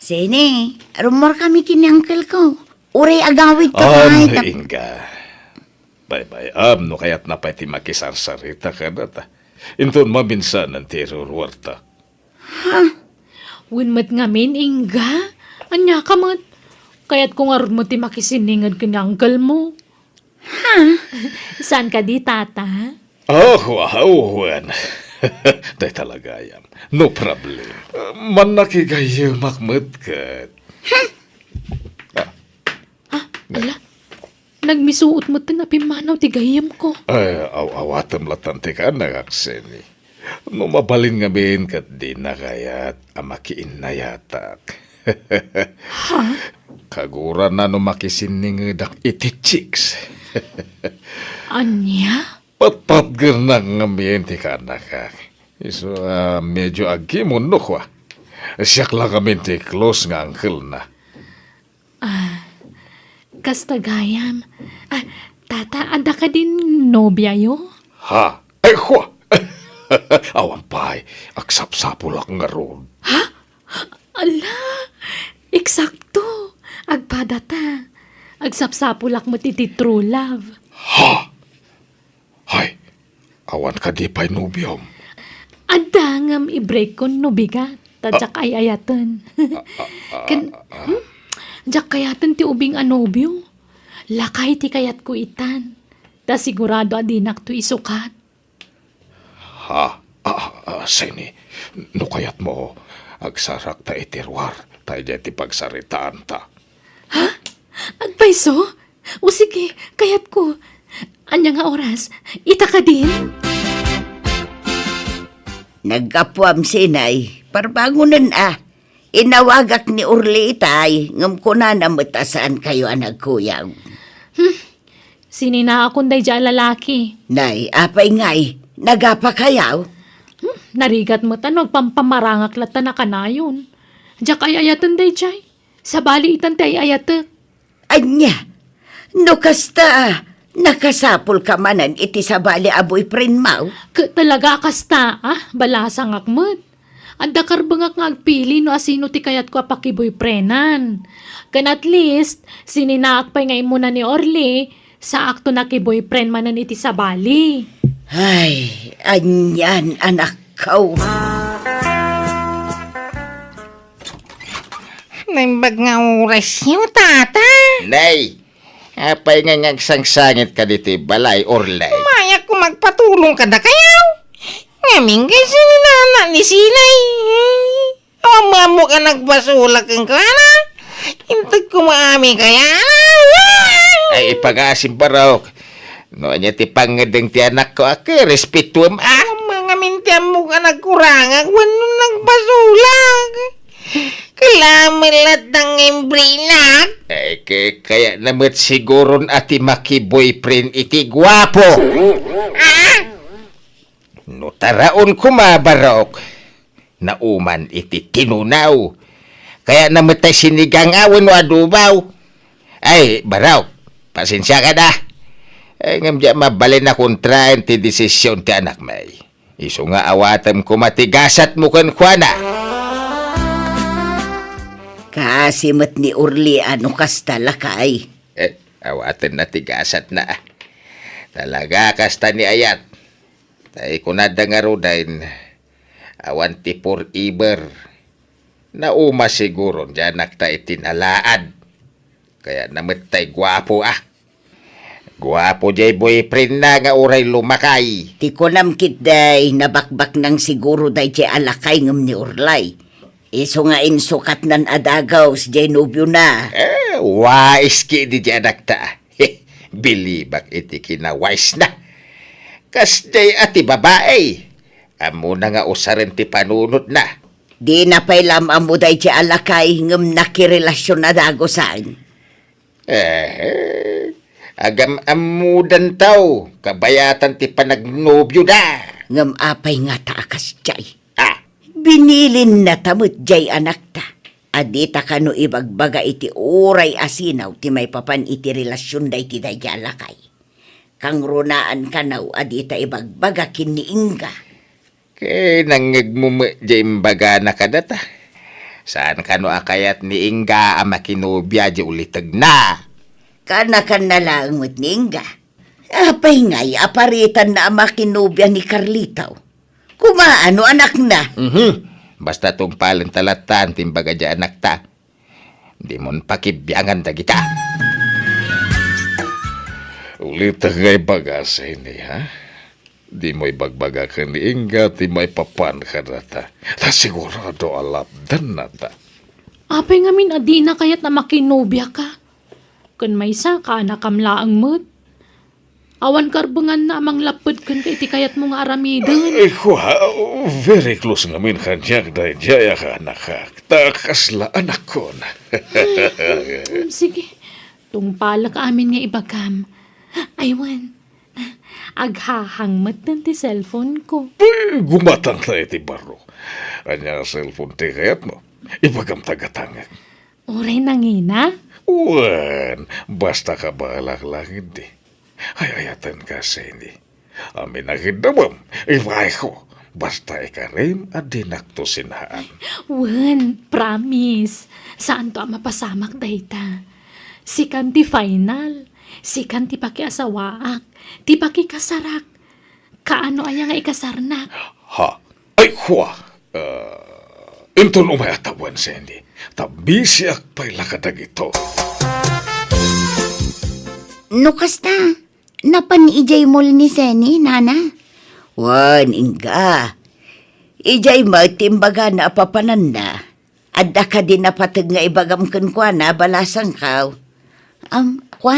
Sene, rummuar kami ken ni uncle ko. Uray agawid ka. Ah, pay, tap- Inga. Baybay-am no kayatna pay ti makisarsarita kadata. Inton maminsanan ti iruruarta. Ha? Wen met ngamin, Inga? Ania ka met? Kayatko ngarud met ti makisinninged ken ni uncle mo. Ha? Saan kadi, Tata? Oh, wow, wen. Dayta la gayam. No problem. Mannakigayyemak met ket. Ah. Ah, ala. Nagmisuot metten a pimmanaw ti gayyemko. Ay, aw-awatem latta ti kaannak, Sene. No mabalin ngamin ket dina kayat a makiinnayatak. Ha? Kagurana no makisinningedak iti chicks. Ania? Patpatgernak ngamin ti kaanakak. Isu a medyo agkimon no kua. Siak la ngamin ti close nga uncle-na. Ah, kasta gayam. Ah, tata, adda kadin nobiayo? Ha? Ay, kua! Awan pay, agsapsapulak ngarud. Ha? Ala, eksakto. Agpadata. Agsapsapulak met iti true love. Ha? Hay, awan kadi pay nobiom? Adda ngem i-break-kon no bigat, ta diak ay-ayaten. Ken, hmm? Diak kayaten ti ubing a nobio. Lakay ti kayatko itan. Ta sigurado a dinakto isukat. Ha? Ah, ah, Seni, no kayatmo, agsarakta iti ruar, ta idiay ti pagsaritaanta. Ha? Agpayso? O sige, kayatko. Ania nga oras? Ita kadin? Naggapuam, Sinay. Parbangonen a. Inawagak ni Orly itay, ngem kunana met a saankayo a nagkuyaw. Hmm. Sininaakon daydiay a lalaki. Nay, apay ngay? Nagapakayaw? Hmm. Narigat met a no agpampamarangak latta na kanayon. Diak ay-ayaten daydiay. Sabali itan ti ay-ayatek. Ania? No kasta, nakasapulka manen iti sabali a boyfriendmo? Ket talaga a kasta, ah? Balasangak met. Adda karbengak nga agpili no asino ti kayatko a pakiboyfriendan. Ken at least, sininaak pay nga immuna ni Orly, saakto nakiboyfriend manen iti sabali. Ay, anian, anakko. Naimbag nga orasyo, Tata. Nay, apay nga ngagsangsangitka ditoy balay, Orly? Umayakko magpatulong kadakayo. Ngamin kay sininana ni Sinay. Awan mo ammo ka nagpasulak kenkuana. Integko maami kayana. Ay, ipagasim, Barok. No ania ti pangngedeng ti anakko a, ket respetuem a. Awan ngamin ti ammok a nagkurangak wenno nagpasulak. Kalamelat nga imbrinak. Ay, ke-, kayatna met siguron a ti makiboyfriend iti guapo. Ah? No taraon koma, Barok, nauman iti tinunaw. Kayatna met tay sinigang a wenno adobaw. Ay, Barok, pasensiaka da. Ay, ngem diak mabalin a kontraen ti desisyon ti anakmi. Isu nga awatem koma ti gasatmo kenkuana. Kaasi met ni Orly a no kasta, lakay. Eh, awatenna ti gasatna. Talaga kasta ni ayat. Tay kunada ngaruden, awan ti forever. Nauma siguron diay anakta iti nalaad. Kayatna met tay guapo a. Guapo diay boyfriendna nga uray lumakay. Ti kunam ketdi, nabakbaknang siguro daydiay a lakay ngem ni Orly. Isu nga insukatnan a dagus diay nobiona. Eh, wais ketdi diay anakta. Bilibak iti kinawaisna. Kasdiay a ti babai. Ammona nga usaren ti panunotna. Dina pay la am-ammo daydiay a lakay ngem nakirelasyon a dagusan. Eh, agam-ammodanto, kabayatan ti panagnobioda. Ngem apay ngata a kasdiay? Ah. Binilinna ta met diay anakta a dita kano ibagbaga iti uray a sinaw ti maipapan iti relasyon daydi daydiay a lakay. Kangrunaan kano a dita ibagbaga ken ni Inga. Ket nangngegmo met diay imbagana kadata. Saan kano a kayat ni Inga a makinobia diay ulitegna? Kanakanna laeng met ni Inga. Apay ngay a paritanna a makinobia ni Carlito? Koma no anakna. Mhm. Basta tungpalenta lattan ti imbaga diay anakta. Dimon pakibiangan dagita. Ulitek nga ibaga, Seni, ha? Dimo ibagbaga ken ni Inga ti maipapan kadata. Ta sigurado a lapdannata. Apay ngamin a dina kayat a makinobia ka? Ken maysa, kaanakam laeng met. Awan karbenganna a manglapped kenka iti kayatmo nga aramiden. Ay, kua, very close ngamin kaniak daydiay a kaanakak. Ta kasla anakkon. Mm, sige. Tungpalek amin nga ibagam. Ay, wen. Aghahang metten ti cellphone ko. Ay, gumatang ta iti baro. Ania nga cellphone ti kayatmo? Ibagam ta gatangek. Uray nangina? Wen, basta kabaelak la ketdi. Ay-ayatenka, Seni. Amin a kiddawem, ibaeko. Basta ikarim a dinakto sinaan. Wen, promise. Saanto a mapasamak dayta. Sikan ti final. Sikan ti pakiasawaak. Ti pakikasarak. Kaano aya nga ikasarnak? Ha? Ay, kua! Ah, inton umay a tawen, Seni. Ta bisiak pay la kadagito. No kasta, napan idiay mall ni Seni, nana? Wen, ingga. Idiay met ti imbagana a papananna. Adda kadi napateg nga ibagam kenkuana, balasangkaw? Am, kua?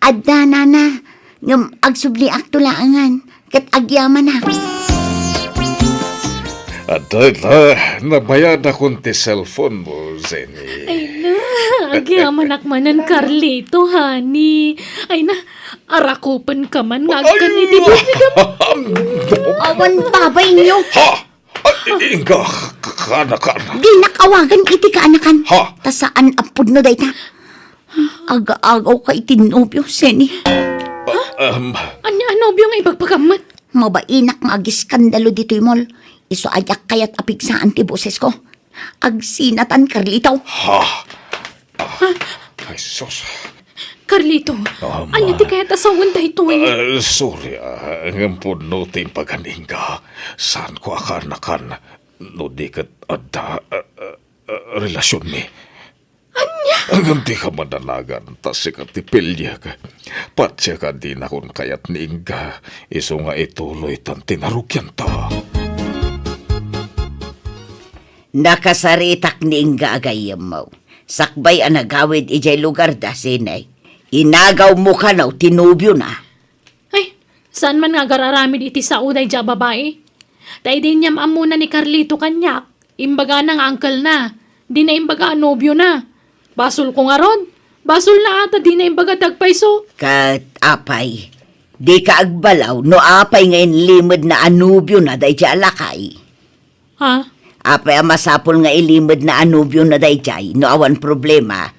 Adda, nana. Ngem agsubliakto laengen, ket agyamanak. Adda, adda. Nabayadakon ti cellphone mo, Jenny. Ay na, agyamanak manen, Carlito, honey. Ay na, arakupenka man nga agkan iti Ay, bibigam. Awan babayyo. Ha? Ay, i-, ingga, ka-, kaanakan. Dinak awagan iti kaanakan. Ha? Ta saan a pudno dayta. Aga-agawka iti nobio, Seni. Ah, um. Ania a nobio nga ibagbagammet? Mabainak nga agiskandalo ditoy mall. Isu a diak kayat a pigsaan ti bosesko. Agsinatan, Carlito. Ha? Ah, ay, sus. Carlito, Ama. Ania ti kayat a sawen daytoy? Ah, sorry, ah, ngem pudno ti impagan, ingga. Saanko a kaanakan no di ket adda, ah, ah, ah, relasionmi. Ania? Ngem dika madanagan, ta sika ti piliek. Patiek a dinakon kayat ni ingga, isu nga ituloytan ti narugianta. Nakasaritak ni ingga a gayyemmo. Sakbay a nagawid idiay lugarda, Seni, inagawmo kano ti nobiona. Ay, saan man nga agar-aramid iti sao daydiay a babai? Ta idi inyam-ammona ni Carlito kaniak, imbagana nga uncle-na, dina imbaga a nobiona. Basolko ngarud? Basolna a ta dina imbaga ti agpayso. Ket apay, dika agbalaw no apay nga inlimedna a nobiona daydiay a lakay? Ha? Apay a masapul nga ilimedna a nobiona daydiay no awan problema?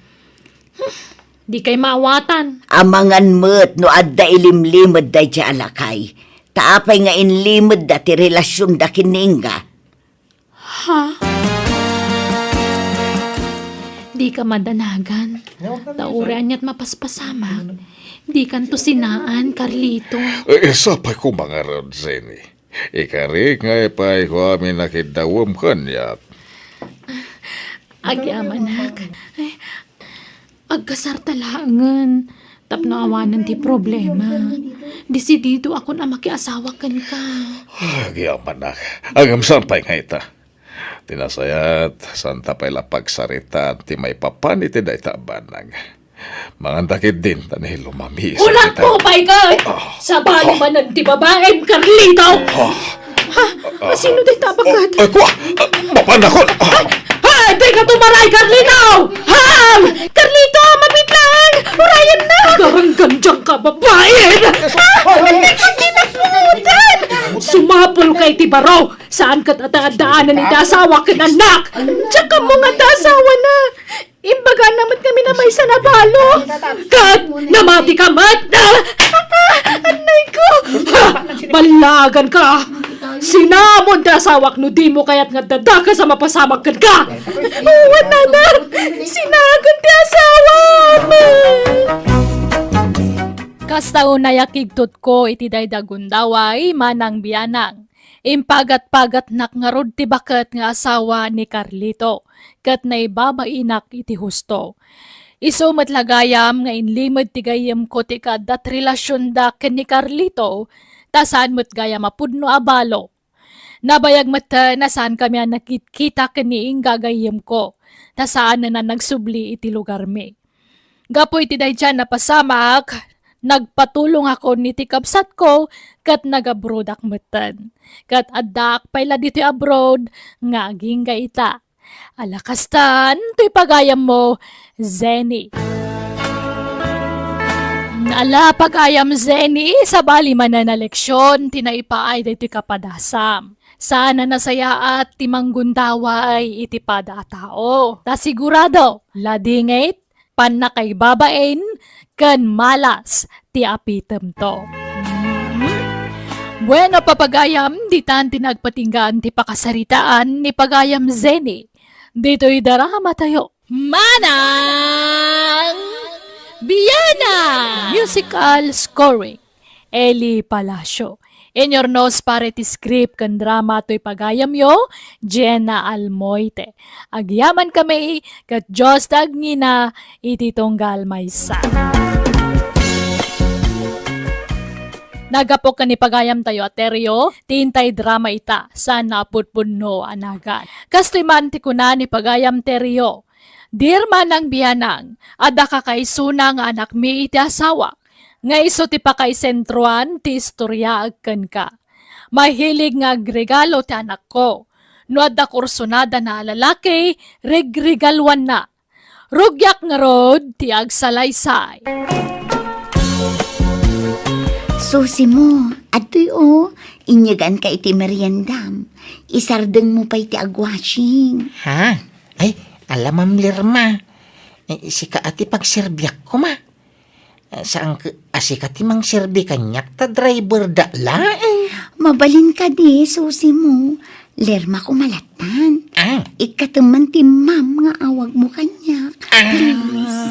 Dikay maawatan. Amangan met no adda ilimlimed daydiay a lakay. Ta apay nga inlimedda ti relasionda ken ni ingga? Ha? Dika madanagan. Ta uray ania't mapaspasamak, dikanto sinaan, Carlito. Eh, sapay koma ngarud, Jenny. Ikarik nga ipayko amin a kiddawem kaniak. Agyamanak. Ay, agkasarta laengen tapno awanen ti problema. Desididoakon a makiasawa kenka. Agyamanak. Ngem saan pay nga ita? Ti nasayaat, saanta pay la pagsaritaan ti maipapan iti dayta a banag. Manganta ketdin, ta ni lumami. Unak mo, Michael! Ah. Sabali manen ti babaem, Carlito! Ah. Ha? Asino dayta a baket? Ay, kua! Ah, mapanakon! Ah. Ay, ay, dika tumaray, Carlito! Ha? Carlito, mabitlang! Urayennak! Garanggan diay kababain! Ah, ay, ay, ay, ay, ay, ay, ay, sumapulka iti baro! Saan ket a daanen iti asawa ken annak? Diak ammo nga adda asawana. Imbagana met ngamin a maysa a balo. Ket namatika met. Ah! Ah! Annayko! Ha! Ballaganka! Sinamon ti asawak no dimo kayat nga adda dakes a mapasamak kenka! Wen, nana! Sinagan ti asawam! Kasta unay a kigtotko iti daydi a gundaway, manang bianang. Impagat-pagatnak ngarud ti baket nga asawa ni Carlito, ket naibabainak iti husto. Isu met la gayam nga inlimed ti gayyemko ti kaadda ti relasionda ken ni Carlito, ta saan met gayam a pudno a balo. Nabayag metten a saankami a nagkitkita ken ni ingga a gayyemko, ta saanen a nagsubli iti lugarmi. Gapu iti daydiay a napasamak, Nagpatulongakon iti kabsatko ket nag-abroadak metten. Ket addaak pay la ditoy abroad nga agingga ita. Ala kastan, toy pagayammo, Zenny. Ala pagayam, Zenny, sabali manen a leksion ti naipaay daytoy kapadasam. Saan a nasayaat ti manggundaway iti pada a tao. Ta sigurado, ladingit, pannakaibabain, ken malas ti apitemto. Mhm. Bueno, papagayam, ditan ti nagpatinggaan ti pakasaritaan ni pagayam Zenny. Ditoy daramatayo. Manang Biana! Musical scoring, Eli Palacio. Inurnos para iti script ken drama toy pagayamyo, Jenna Almoite. Agyamankami, ket Dios ti agngina iti tunggal maysa. Naggapu ken ni pagayamtayo a Terio, ti intay drama ita, saan a pudpudno a nagan. Kastoy man ti kuna ni pagayam Terio, Dear Manang Bianang, adda kakaisuna nga anakmi iti asawak, nga isu ti pakaisentroan ti istoriaek kenka. Mahilig nga agregalo ti anakko. No adda kursunadana a lalaki, regregaluanna. Rugiak ngarud ti agsalaysay. Susi mo, adtoy o, inyeganka iti meriendam. Isardengmo pay ti agwashing. Ha? Ay, ala, Ma'am Lerma. Eh, sika a ti pagserbiak koma. Eh, saan ket a sika ti mangserbi kaniak ta driver da laeng. Mabalin kadi, Susi mo. Lerma ko malatan. Ah. Ikkatem man ti ma'am nga awagmo kaniak. Ah. Please.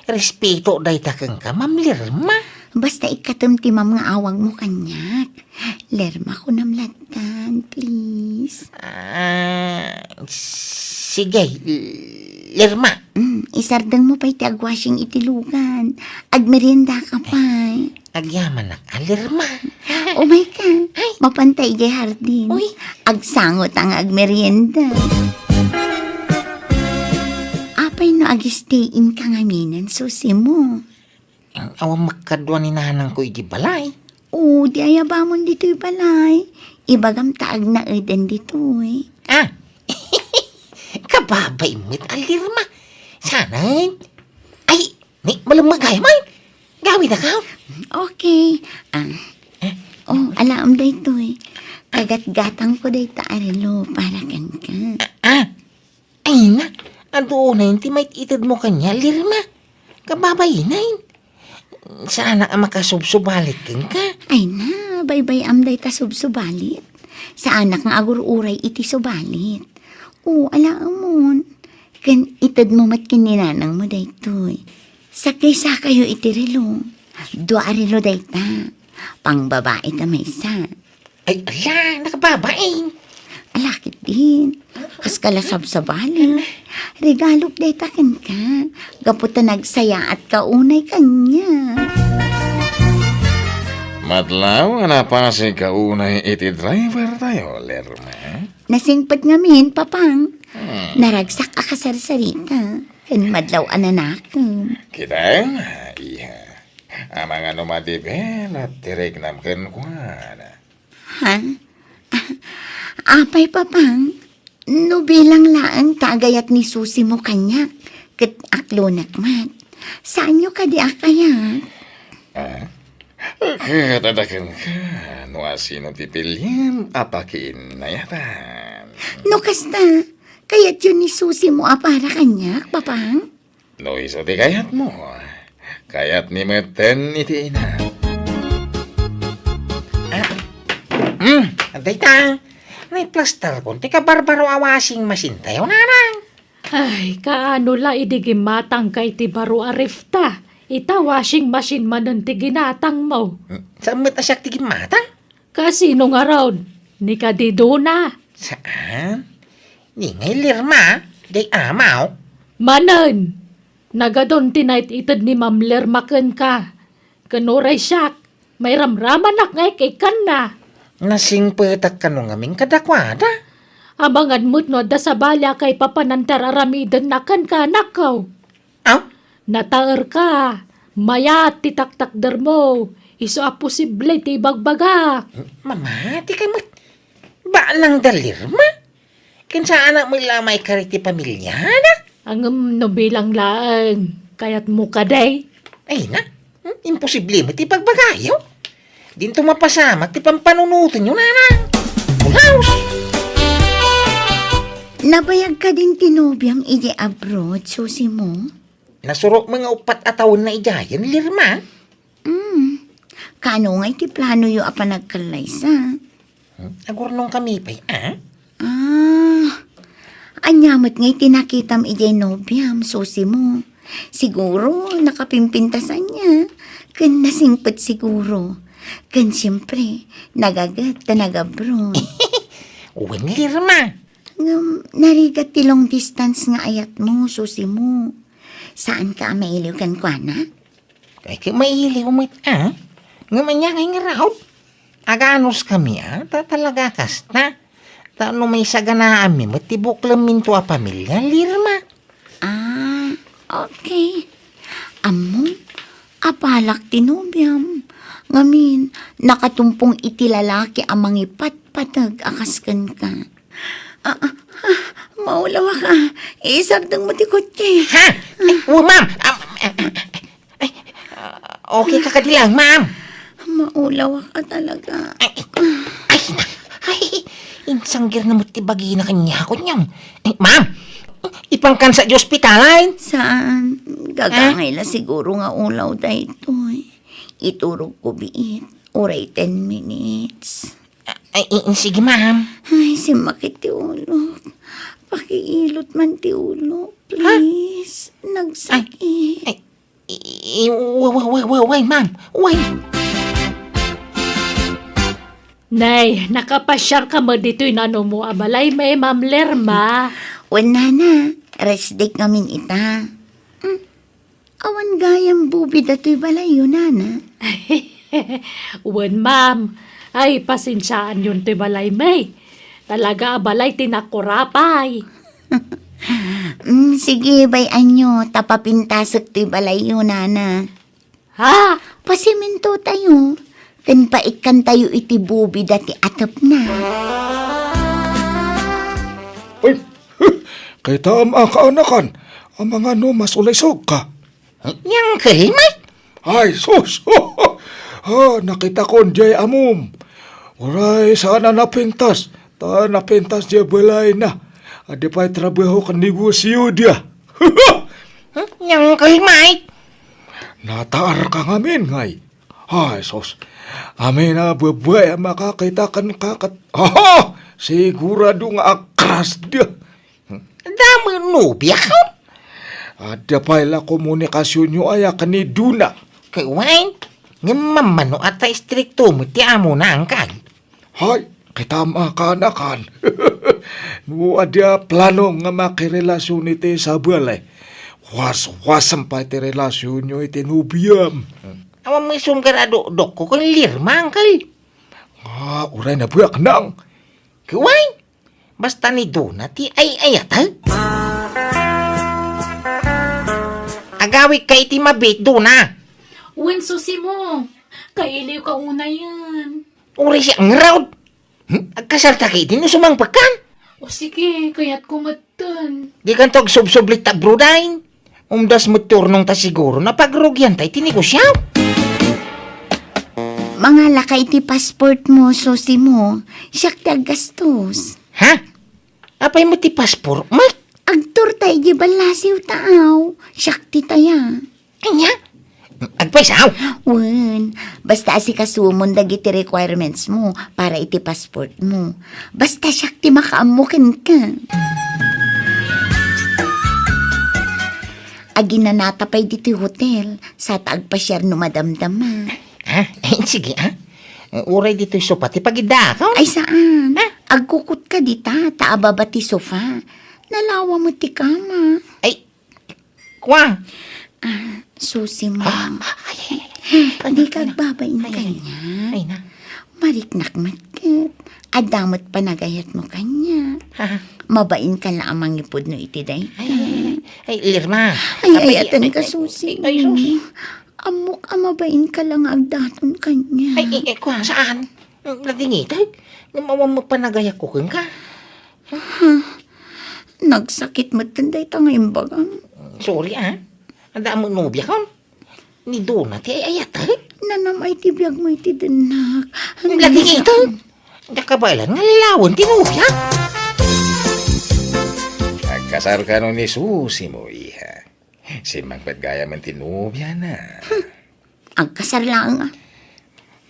Respeto dayta kenka, Ma'am Lerma. Basta ikkatem ti ma'am nga awagmo kaniak. Lerma ko namlatan, please. Ah, sige, Lerma. Mm, isardengmo pay ti agwashing iti lugan. Agmerienda ka pay. Agyamanak a, Lerma. Umay ka. Ay. Mapanta idiay hardin. Uy. Agsangota nga agmerienda. Apay no agistay-in ka ngaminen, Susi mo? Awan makadua ni nanangko iti balay. O, di ayabamon ditoy balay. Ibagam ta agnaeden ditoy. Ah. Kababain met a, Lerma. Saan? Ay, ni, malemmeg gayam. Gawidaka. Okay. Ah. Eh? O, alaem daytoy. Kagatgatangko dayta a relo para kenka. Ah, ah. Ay na, adu unay ti mait-itedmo kaniak, Lerma. Kababain. Saanak a makasubsubalit kenka. Ay na, baybay-am dayta subsubalit. Saanak nga agur-uray iti subalit. O, alaemon. Ken itedmo met ken ni nanangmo daytoy. Sakaysakayo iti relo. Dua a relo dayta. Pangbabai ta maysa. Ay, ala, nakababain. Ala ketdin. Kas ka la sabsabali. Regalok dayta kenka. Gapu ta nagsayaatka unay kaniak. Madlaw nga napasigka unay iti driver tayo, Lerma. Nasingpet ngamin, Papang. Hmm. Naragsak a kasarsarita. Ken madlaw a nanakem. Kita, iha. Amangan no madiben a ti riknam kenkuana. Ha? Ah, apay, Papang? No bilang laeng ta agayat ni Susi mo kaniak, ket aklonek met. Saanyo kadi a kayat? Ah? Ket adda kenka, no asino ti pilien a pakiinnayatan. No kasta, kayatyo ni Susi mo a para kaniak, Papang? No isu ti kayatmo, kayatmi metten iti ina. Ah, hmm, dayta, naiplastarkon ti kabarbaro a washing machine tayo, Nanang. Ay, kaano la idi gimmatangka iti baro a refta? Ita washing machine manen ti ginatangmo. Hmm, saan met a siak ti gimmatang? Kasino ngarud? Ni kadi Dona? Saan? Ni ngay Lerma, diay amaw. Manen, nagadun ti nait-ited ni Ma'am Lerma kenka. Ken uray siak, mairamramanak nga ikkanna. Nasingpetak kano ngamin kadakuada? Amangan met no adda sabali a kaipapanan ti ar-aramidenna kenka, anakko. Aw? Nataerka. Mayat ti taktakdermo. Isu a posible ti ibagbaga. Mama, ti kay met, balang da Lirma? Ken saan a met la maikari ti pamiliana? Ngem no bilang laeng, kayatmo kadi? Ay na, hmm? Imposible met ti ibagbagayo. Dinto mapasamak ti pampanunotenyo, nanang. Full house! Nabayag kadin ti nobiam idiay abroad, Susi mo? Nasurok met nga uppat a tawenna idiayen, Lirma. Hmm. Kaano ngay ti planoyo a panagkallaysa? Hmm? Agurnongkami pay, a? Ah, ania met ngay ti nakitam idiay nobiam, Susi mo? Siguro, nakapimpintas ania, ken nasingpet siguro. Ken siempre, nagaget ta nagabroad. Wen, Lirma. Ngem, narigat ti long distance nga ayatmo, Susi mo. Saanka a mailiw kenkuana? Ay, ket mailiw met, a? Ngem ania ngay ngarud? Aganuskami, a? Ta talaga kasta. Ta no maisaganaanmi met ti buklemminto a pamilia, Lirma. Ah, okay. Ammom, abalak ti nobiam. Ngamin, nakatumpong iti lalaki a mangipatpateg a kas kenka. Ah, ah, ah, maulawak a. Isardengmo ti kotse. Ha? Ay, oh, ma'am. Ah, ah, ah, ay, ah, okay ka kadi lang, ma'am? Maulawak a talaga. Ay, ay, ay, insanggir na met ti bagina kaniak, kunyam. Ay, ma'am, ipangkan sa di ospitalan? Saan? Gagangay la siguro nga ulaw daytoy. Iturogko biit. Uray ten minutes. Ay, i-, sige, ma'am. Ay, simmakit ti ulok. Pakiilot man ti ulok, please. Nagsakit. Ay, i-, i-, wa-, wa-, wa-, wa-, why, ma'am? Why? Nay, nakapasiarka met ditoy nanumo a balay, may Ma'am Lerma. Wen, nana, rest day ngamin ita. Hmm. Awan gayam bubi datoy balayyo, nana? Wen, ma'am. Ay, pasensiaanyon toy balay, may. Talaga a balay ti nakurapay. Mm, sige, bay-anyo, ta papintasek toy balayyo, nana. Ha? Pasimintotayo, ken paikkantayo iti bubi dati atepna. Ay, kitam a kaanakan, amangan no masulaysogka. Ni Uncle Mike? Ay, sus! Ah, nakitakon diay amom. Uray, saan a napintas. Ta napintas diay balayna. Adi pay trabaho ken negosio dia. Ni Uncle Mike? Nataarka ngamin, ngay. Ay, sus. Amin a babai a makakita kenka ket, aha! Sigurado nga akras dia. Damo nobiak? Adda pay la komunikasionyo aya ken ni Dona? Ket wen, ngem mammano a ta istrikto met ti amona, angkal. Hay, kitam a kaanakan. No adda plano nga makirelasion iti sabali, waswasem pay ti relasionyo iti nobiam. Awan met isumgar a dokdokko ken Lerma, angkal. Ah, uray na biak nang. Ket wen, basta ni Dona ti ay-ayatek. Agawidka iti mabiit, Dona. Wen, Susi mo, kailiwka unayen. Uray siak ngarud. Hmm? Agkasalta ketdi no sumangpekkan. O sige, kayatko metten. Dikanto agsubsublit ta abroad ay. Umdas met ti urnongta siguro, napagrugianta iti negosio. Mangalaka iti passport mo, Susi mo. Siak ti aggastos. Ha? Apay met ti passport, Mike? Agturta iti ballasiw ta aw. Siak ti taya. Ania? Agpayso? Wen, basta asikasomon dagiti requirements mo para iti passport mo. Basta siak ti makaammo kenka. Aginanata pay ditoy hotel, sa ta agpasiar no madamdama. Ah, eh, sige, ah. Uray ditoy sofa ti pagiddaak, oh. Ay, saan? Ah? Agkukutka dita, ta ababa ti sofa. Nalawa met ti kama. Ay, Kwa? Ah, Susi mo. Ah, ay, ay, ay, ay. Di ka agbabain kaniak. Ay, na. Mariknak met ket. Adda met panagayat mo kaniak. Ha? Mabain ka la a mangipudno iti dayta. Ay, ay, ay, ay, Lerma. Ay, ay, ayaten ka, Susi. Ay, sus. Ammok a mabainka la nga agdaton kaniak. Ay, eh, eh, kua, saan? Nadingitek? Ngem awan met panagayakko kenka. Nagsakit metten dayta nga imbagam. Sorry, ah. Adda met nobiakon. Ni Dona ti ay-ayatek? Nanam-ay ti biagmo iti dennak. Nadingitek? Diak kabaelan nga lawen ti nobiak. Agkasar kano ni Susi mo, iha. Simmangpet gayam ti nobiana. Agkasar laeng, a.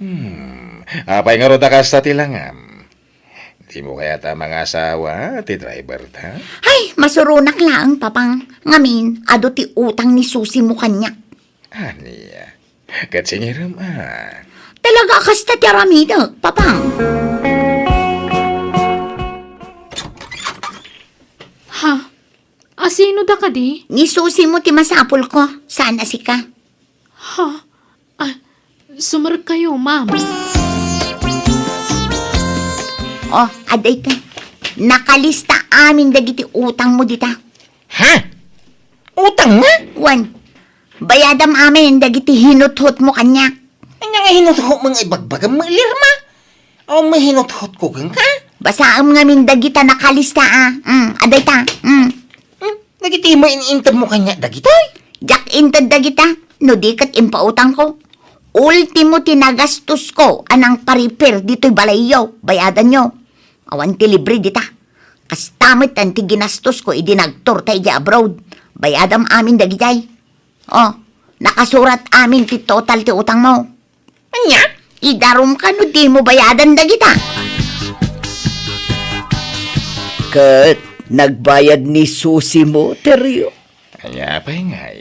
Hmm. Apay ngarud a kasta ti langam? Dimo kayat a mangasawa ti driver ta? Ay, masuronak laeng, Papang. Ngamin, adu ti utang ni Susi mo kaniak. Ania? Ket singirem, a. Talaga a kasta ti aramidek, Papang. Ha? Asino da kadi? Ni Susi mo ti masapulko, saan a sika. Ha? Ah, sumarek kayo, ma'am. Oh, adda ita. Nakalista amin dagiti utang mo dita. Ha? Utang nga? Wen, bayadam amin dagiti hinuthot mo kaniak. Ania nga hinuthot mo nga ibagbagam, Lerma? Awan met hinuthot ko kenka? Basaem ngamin dagita nakalista, a. Mm, adda ita. Mm. Hmm? Dagiti main-inted mo kaniak dagitoy? Diak inted dagita, no di ket impautangko. Ultimo ti nagastosko a nangpa-repair ditoy balayyo, bayadanyo. Awan ti libre dita. Kasta met ti ginastosko idi nagtourta idiay abroad. Bayadam amin dagijay. Oh, nakasurat amin ti total ti utangmo. Ania? Idarumka no dimo bayadan dagita. Ket nagbayad ni Susi mo, Terio? Ania pay ngay?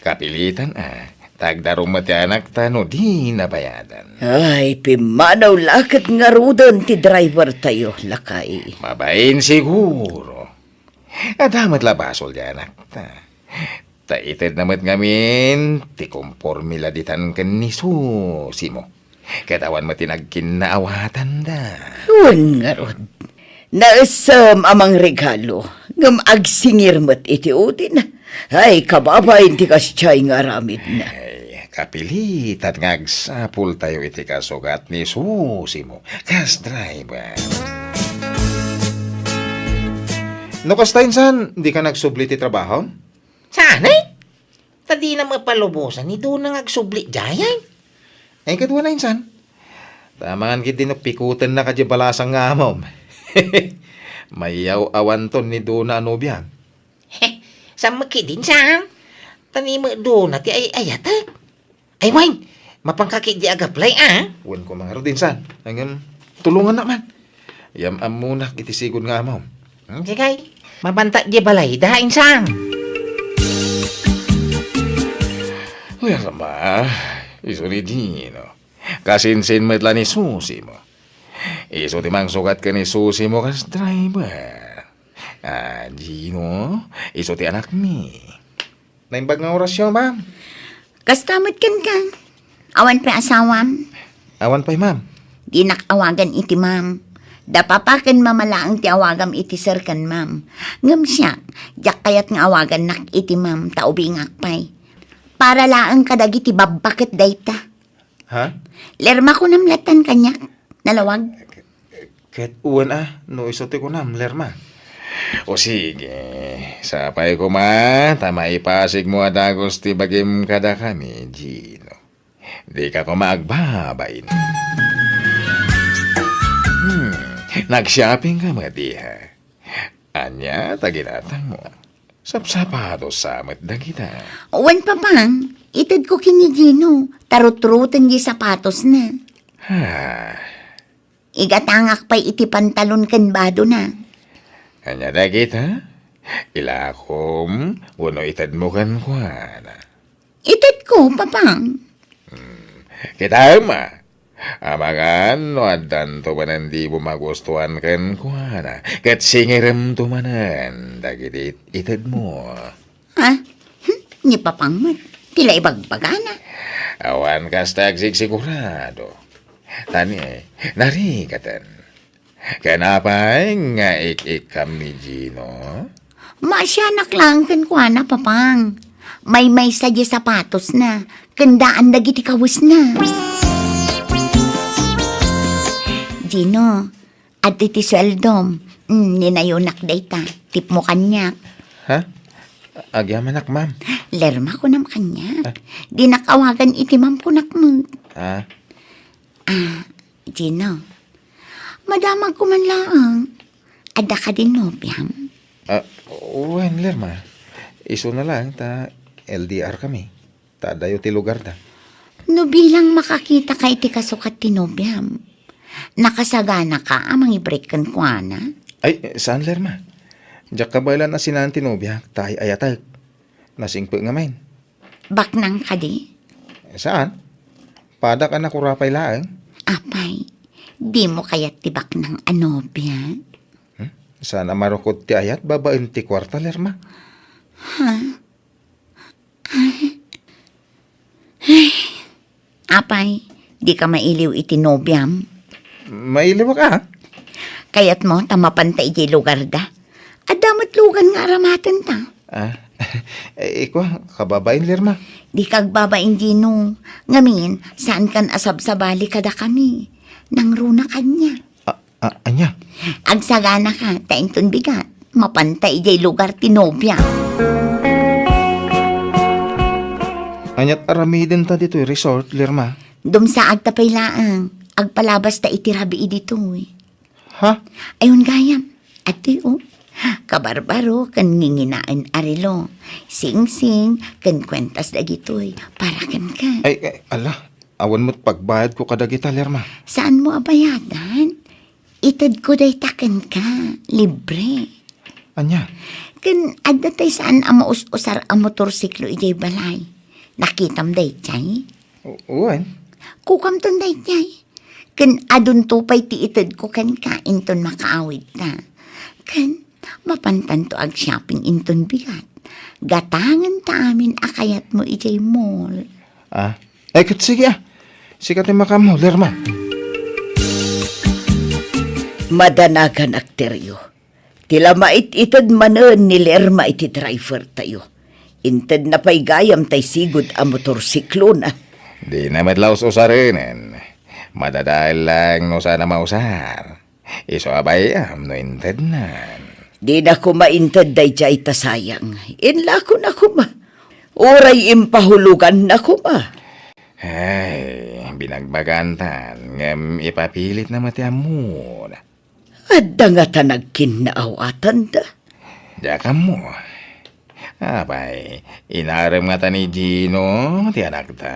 Kapilitan, a. Ta agdarum met ti anakta no di nabayadan. Ay, pimmanaw la ket ngaruden ti driver tayo, lakay. Mabain siguro. Adda met la basol ti anakta. Ta itedna met ngamin ti komporme la ditan ken ni Susi mo. Ket awan met ti nagkinnaawatanda. Wen ngarud. Naessem a mangregalo, ngem agsingir met iti udina. Ay, kababain ti kasdiay nga aramidna. Ay, kapilitan nga agsapultayo iti kasugat ni Susi mo, kas driver. No kasta, insan, dika nagsubli ti trabaho? Saan, eh? Ta dina mapalubosan ni Dona nga agsubli diay, ay. Ay, kaduana, insan. Ta amangan ketdi no pikutennak diay balasang nga amom. Mayaw-awanton ni Dona a nobia. Saan met ketdi, insan? Ta ni met Dona ti ay-ayatek. Ay, wen, mapanka ketdi ag-apply, a? Wen koma ngarud, insan. Ngem, tulongannak man. Yam-ammonak iti sigud nga amom. Hmm, sige. Mapantak diay balayda, insan. Lerma, isu ni Gino. Kasinsin met la ni Susi mo. Isu ti mangsukat ken ni Susi mo kas driver. A, Gino, isu ti anakmi. Naimbag nga orasyo, ma'am. Kasta met kenka. Awan pay asawam? Awan pay, ma'am. Dinak awagan iti ma'am. Da papa ken mama laeng ti awagam iti sir ken ma'am. Ngem siak, diak kayat nga awagannak iti ma'am ta ubingak pay. Para laeng kadagiti babbaket dayta. Ha? Lerma, kunam lattan kaniak. Nalawag. Ket wen a, no isu ti kunam, Lerma. O sige, sapay koma, ta maipasigmo a dagus ti bagim kadakami, Gino. Dika koma agbabain. Hmm, nag-shopping ka met, iha? Ania ta ginatangmo? Sapsapatos sa met dagita. Wen, Papang, itedko ken ni Gino, ta rutruten diay sapatosna. Ha? Igatangak pay iti pantalon ken badona. Ania dagita? Ilakom wenno itedmo kenkuana? Itedko, Papang. Hmm. Kitaem, a. Amangan no addanto manen dimo magustuan kenkuana, ket singiremto manen dagiti it-, itedmo. Ha? Hmm, ni Papang met, ti la ibagbagana. Awan kasta agsigsigurado. Tani, narigaten. Ken apay nga ik-ikkam ni Gino? Maasianak laeng kenkuana, Papang. Maymaysa diay sapatosna. ken daan dagiti kawesna. Gino, adda ti sueldom. Mm, ninayonak dayta. Tipmo kaniak. Ha? Agyamanak, ma'am. Lerma, kunam kaniak. Ah. Dinak awagan iti ma'am, kunak met. Ah. Ah, Gino, madamagko man laeng. Adda kadi nobiam? Ah, wen, Lerma. Isuna laeng ta L D R kami. Ta adayo ti lugarda. No bilang makakitaka iti kasukat ti nobiam, nakasaganaka a mangibreak kenkuana? Ay, saan, Lerma. Diak kabaelan a sinaen ti nobiak, ta ay-ayatek. Nasingpet ngamin. Baknang kadi? Saan? Padak a nakurapay laeng. Apay, dimo kayat ti baknang a nobia? Hmm? Saan a marukod ti ayat babaen ti kuarta, Lerma? Ha? Ay. Ay. Apay, dika mailiw iti nobiam? Mailiwak a. Kayatmo ta mapanta idiay lugarda? Adda met lugan nga aramatenta. Ah, eh, ikua, kababain, Lerma. Dika agbabain, Gino. Ngamin, saankan a sabsabali kadakami. Nangruna kaniak. Ah, ah, ania? Agsaganaka, ta inton bigat, mapanta idiay lugar ti nobia. Aniat aramidenta ditoy resort, Lerma? Dumsaagta pay laeng. Agpalabasta iti rabii ditoy. Ha? Ayon gayam. Adtoy, o. Kabarbaro ken nginginaen a relo. Singsing ken kuentas dagitoy para kenka. Ay, ay, ala. Awan met pagbayadko kadagita, Lerma. Saanmo a bayadan? Itedko dayta kenka. Libre. Ania? Ken adda tay saan a maus-usar a motorsiklo idiay balay. Nakitam daytay? U-, wen. Kukamton daytay. Ken adunto pay ti itedko kenka inton makaawidta. Ken mapantanto ag-shopping inton bigat. Gatangenta amin a kayatmo idiay mall. Ah, eh, ket sige, ah. Sika ti makaammo, Lerma. Madanaganak, Terio. Ti la mait-ited manen ni Lerma iti driver tayo. Intedna pay gayam tay sigud a motorsiklona. Dina met la us-usarenen. Madadael lang no saan a mausar. Isu a bay-am no intednan. Dina koma inted dayjay ta sayang. Inlakona koma. Uray impahuloganna koma. Ay, binagbagantan, ngem ipapilitna met ti ammona. Adda ngata nagkinnaawatanda? Diak ammo. Apay, inarem ngata ni Gino ti anakta?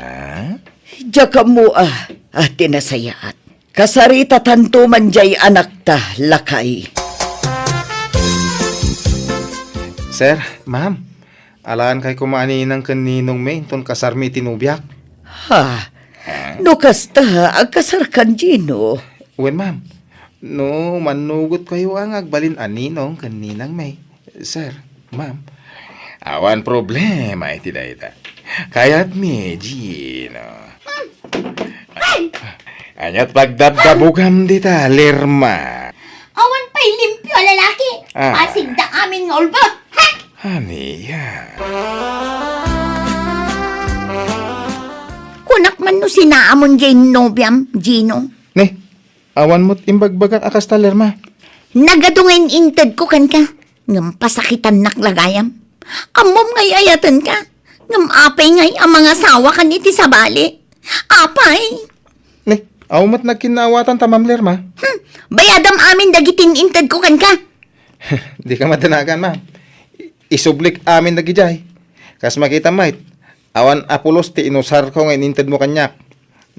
Diak ammo a, a ti nasayaat. Kasaritatanto man jay anakta, lakay. Sir, ma'am, alaen kay koma a ninang ken ninongmi inton kasarmi iti nobiak. Ha? Ha? No kasta, agkasarkan, Gino? Wen, ma'am. No mannugotkayo a nga agbalin a ninong ken ninangmi, sir, ma'am. Awan problema iti dayta. Kayatmi, Gino. Hmm. Ay! Aniat pagdabdabugam dita, Lerma? Awan pay limpio a lalaki. Ah. Pasigda amin nga ulbod. Ha? Ania? Kunak man no sinaamon jay nobiam, Gino. Ne, awan met imbagbagak a kasta, Lerma. Nagadu nga in-intedko kenka, ngem pasakitannak la gayam. Ammom nga ay-ayatenka, ngem apay ngay a mangasawakan iti sabali? Apay? Ne, awan met nagkinnaawatanta, Ma'am Lerma. Hmm, bayadam amin dagiti in-intedko kenka. Dika madanagan, ma'am. I-, isublik amin dagidiay. Kas makitam met, awan a pulos ti inusarko nga inintedmo kaniak.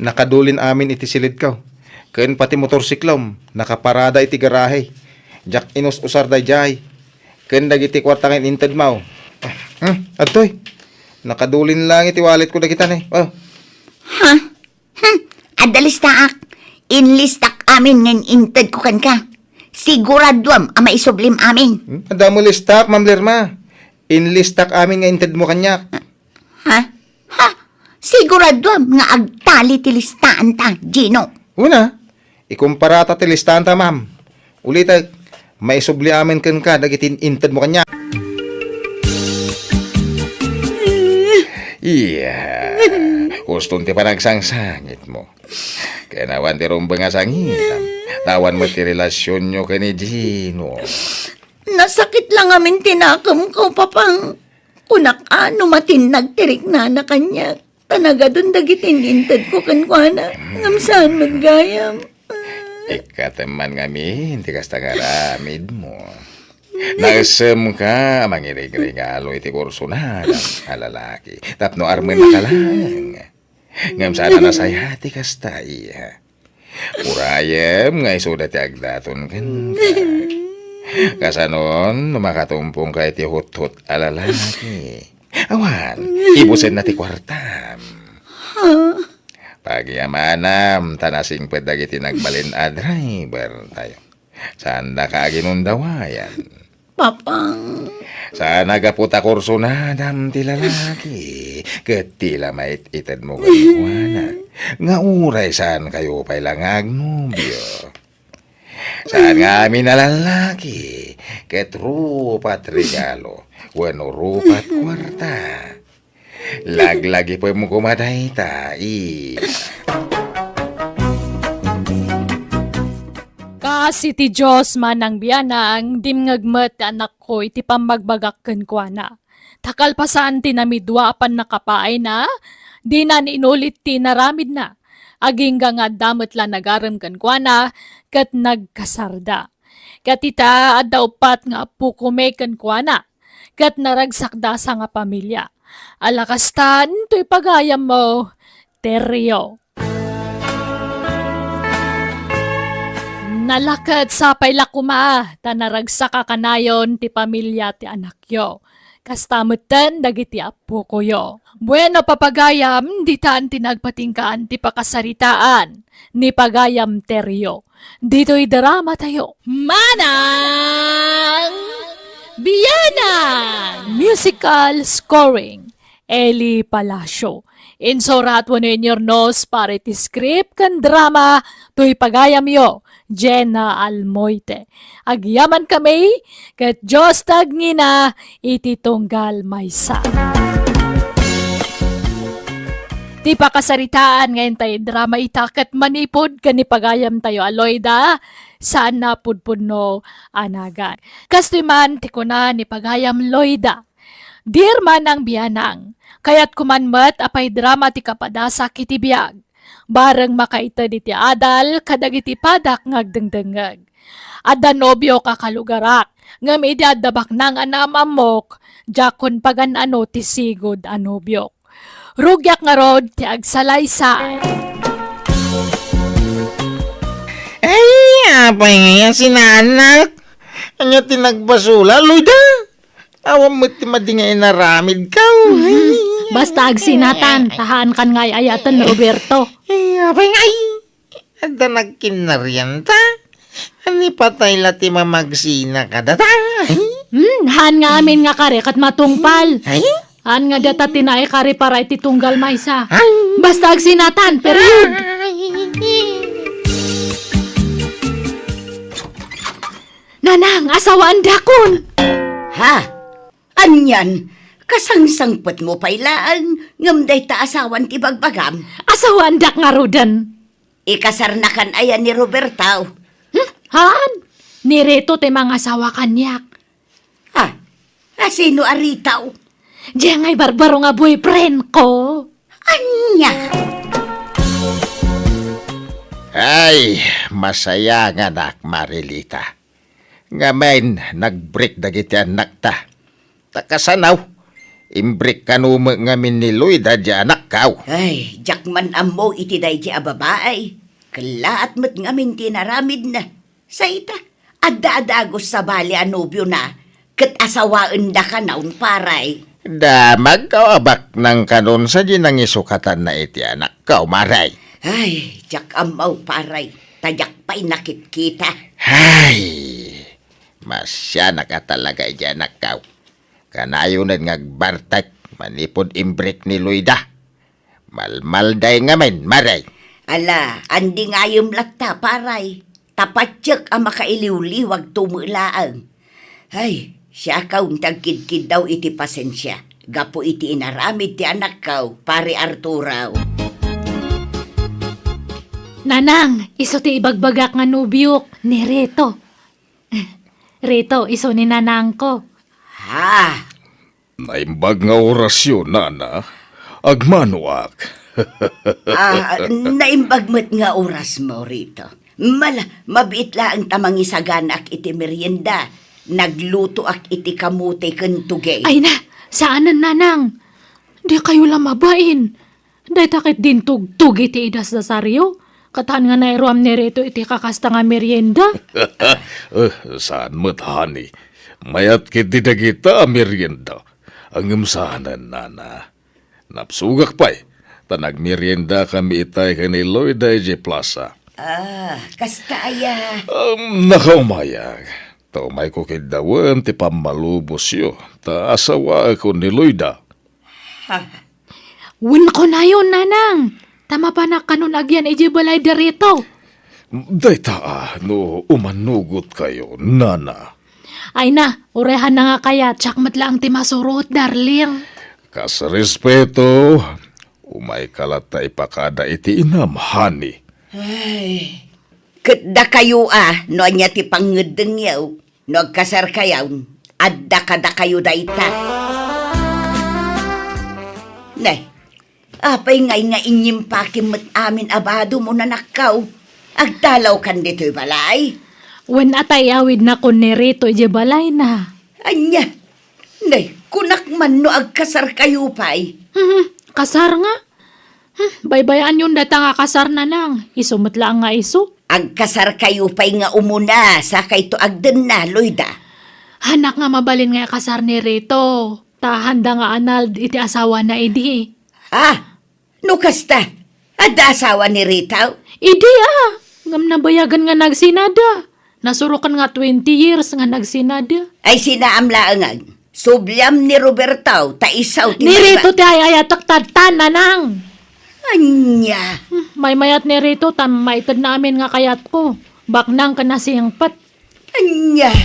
Nakadulin amin iti silidko. Ken pati motorsiklom, nakaparada iti garahe. Diak inus-usar daydiay. Ken dagiti kuarta nga inintedmo. Hmm, adtoy. Nakadulin lang iti walletko dagita ne. Oh. Ha? Hmm, adda listaak. Inlistak amin nga in-intedko kenka. Siguraduam a maisublim amin. Hmm? Adda mo listak, Ma'am Lerma. Inlistak amin nga intedmo kaniak. Ha? Ha? Siguraduam nga agtali ti listaanta, Gino. Una, ikumparata ti listaanta, ma'am. Ulitek, maisubli amin kenka dagiti intedmo kaniak. Iya. Huston ti panagsangsangitmo. Ken awan ti rumbeng a sangitam. Ta awan met ti relasionyo ken ni Gino. Nasakit la ngamin ti nakemko, Papang. Kunak a no matinnag ti riknana kaniak, ta nagadun dagiti intedko kenkuana, ngem saan met gayam. Ikkatem man ngamin ti kasta nga aramidmo. Naesemka a mangirigregalo iti kursunada a lalaki tapno armenka laeng. Ngem saan a nasayaat ti kasta, iha. Urayem nga isuda ti agdaton kenka. Kasanon, no makatumpongka iti huthot a lalaki. Awan, ibusenna ti kuartam. Ha? Pagyamanam, ta nasingpet dagiti nagbalin a driver tayo. Saandaka a ginundawayan. Papang. Saan a gapu ta kursunadam ti lalaki, ket ti la mait-itedmo kenkuana, nga uray saan kayo pay la nga agnobio. Saan nga amin a lalaki, ket rupat regalo, wenno rupat kuarta. Laglagipem koma dayta, i. Kas iti Dios, Manang Bianang, dimngeg met ti anakko iti pammagbagak kenkuana. Ta kalpasan ti namidua a pannakapaayna, dinan inulit ti inaramidna. Agingga nga adda met la nagarem kenkuana, ket nagkasarda. Ket ita, adda uppat nga appokomi kenkuana, ket naragsakda a sangapamilia. Ala kasta, intoy pagayammo, Terio. Nalaket sapay la koma, ta naragsaka kanayon ti pamilia ti anakyo. Kasta metten dagiti appokoyo. Bueno, papagayam, ditan ti nagpatinggaan ti pakasaritaan ni Pagayam Terio. Ditoy drama tayo. Manang Bianang! Musical scoring, Eli Palacio. Insurat wenno inyurnos para iti script ken drama toy pagayamyo, Jenna Almoite. Agyamankami, ket Dios ti agngina iti tunggal maysa. Ti pakasaritaan nga intay drama ita ket manipud ken ni pagayamtayo a Loida, saan a pudpudno a nagan. Kastoy man ti kuna ni pagayam Loida, Dear Manang Bianang, kayatko man met a paidrama ti kapadasak iti biag. Bareng makaited iti adal kadagiti padak nga agdengdengngeg. Adda nobiok a kalugarak, ngem idi adda baknang a naam-ammok, diakon pagan-ano ti sigud a nobiok. Rugiak ngarud ti agsalaysay. Ay, apay ngay a sinaanak? Ania ti nagbasola, Loida? Awan met ti madi nga inaramidko. Basta agsinatan, ta haankan nga ay-ayaten, Roberto. Ay, apay ngay. Adda nagkinnarianta? Ani patay la ti mamagsina kadata? Hmm, haan nga amin nga kari ket matungpal. Ay? Haan nga data ti naikari para iti tunggal maysa. Ay? Basta agsinatan, period. Ay. Nanang, asawaandakon! Ha? Anian, kasangsangpetmo pay laeng, ngem dayta asawan ti bagbagam? Asawaandak ngaruden. Ikasarnakan aya ni Roberto? Hmm? Haan? Ni Rito ti mangasawa kaniak. Ah, asino a Rito? Diay ngay barbaro nga boyfriend ko. Ania? Ay, masayanganak, Marilita. Ngamin, nagbreak dagiti annakta. Ta kasano, imbreak kano met ngamin ni Loida diay anakko? Ay, diak man ammo iti daydi a babai. Kellaat met ngamin ti inaramidna. Sa ita, adda a dagus sabali a nobiona, ket asawaenda kanon, paray. Damagko a baknang kanon sadi nangisukatanna iti anakko, maray. Ay, diak ammo, paray. Ta diak pay nakitkita. Ay, masianak a talaga iti anakko. Kanayonen nga agbartek manipud imbreak ni Loida. Malmalday ngamin, maray. Ala, andi ngayem latta, paray. Ta patiek a makailiwliwagto met laeng. Ay, siakon ti agkidkiddaw iti pasensia. gapu iti inaramid ti anakko, Pare Arturo. Nanang, isu ti ibagbagak nga nobiok, ni Reto. Reto, isu ni nanangko. Ha? Naimbag nga orasyo, nana. Agmanoak. Ah, naimbag met nga orasmo, Reto. Mala, mabiit laeng ta mangisaganaak iti merienda. Naglutoak iti kamote ken tugey. Ay na, saanen, nanang. Dikayo la mabain. Dayta ket dintugtog iti idasdasaryo. Ket haan nga nairuam ni Reto iti kakasta nga merienda. Eh, saan met, honey. Mayat ketdi dagita a merienda. Ngem saanen, nana. Napsugak pay, ta nagmeriendakami itay ken ni Loida idiay plaza. Ah, kasta aya. Um, nakaumayak. Ta umayko kiddawen ti pammalubosyo, ta asawaekon ni Loida. Ha? Wen kunayon, nanang, ta mapanak kanon agyan idiay balay da Reto. Dayta a, no umannugotkayo, nana. Ay na, uray haan na nga kayat, siak met laeng ti masurot, darling. Kas respeto, umayka latta ipakada iti inam, honey. Ay, ket dakayo a, no ania ti pangngeddengyo, no agkasarkayon, adda kadakayo dayta. Ne, apay ngay nga inyimpakim met amin a badom, nanakko? Agtalawkan ditoy balay? Wen a ta iawidnakon ni Reto idiay balayna. Ania? Nay, kunak man no agkasarkayo pay. Hmm, kasar nga? Hmm, baybayaanyon dayta nga kasar, nanang. Isu met laeng nga isu. Agkasarkayo pay nga umuna, sakayto agdenna, Loida. Haanak nga mabalin nga ikasar ni Reto. Ta haanda nga anald iti asawana idi. Ha? No kasta, adda asawa ni Reto? Idi a, ngem nabayagen nga nagsinada. Nasuroken nga twenty years nga nagsinada. Ay, sinaam laengen. Subliam ni Roberto, ta isu ti Ni nagba- Reto ti ay-ayatek tatta, nanang. Ania? Hmm, maymayat ni Reto, ta maitedna amin nga kayatko. Baknang ken nasingpet. Ania?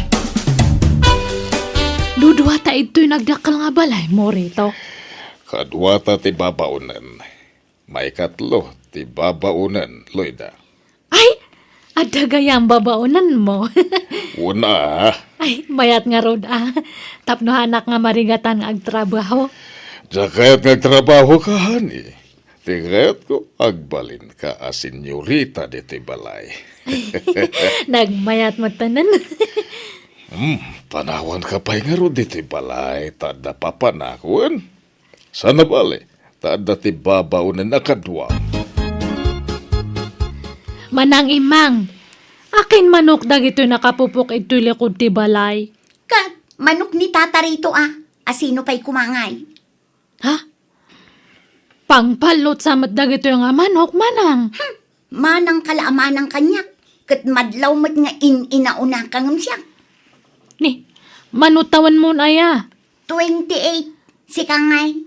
Dudua ta idtoy nagdakkel nga balay mo, Reto. Kaduata ti babaonen. Maikatlo ti babaonen, Loida. Ay, adda gayam babaonenmo. Una. Ay, mayat ngarud a. Tapno haanak nga marigatan nga agtrabaho. Diak kayat nga agtrabaho ka, honey. Ti kayatko, agbalinka a senyorita ditoy balay. Nagmayat met tanan. Hmm, panawanka pay ngarud ditoy balay, ta adda papanak wen? Saan a bale, ta adda ti babaonen a kadua. Manang Imang, akin manok dagitoy nakapupok idtoy likod ti balay? Ket manok ni Tata Reto a, asino pay koma ngay? Ha? Pangpallot sa met dagitoy nga manok, manang. Hmm, manang ka la a manang kaniak, ket madlaw met nga in-inauna ka ngem siak. Ni, mano tawenmon aya? Twenty-eight, sika ngay?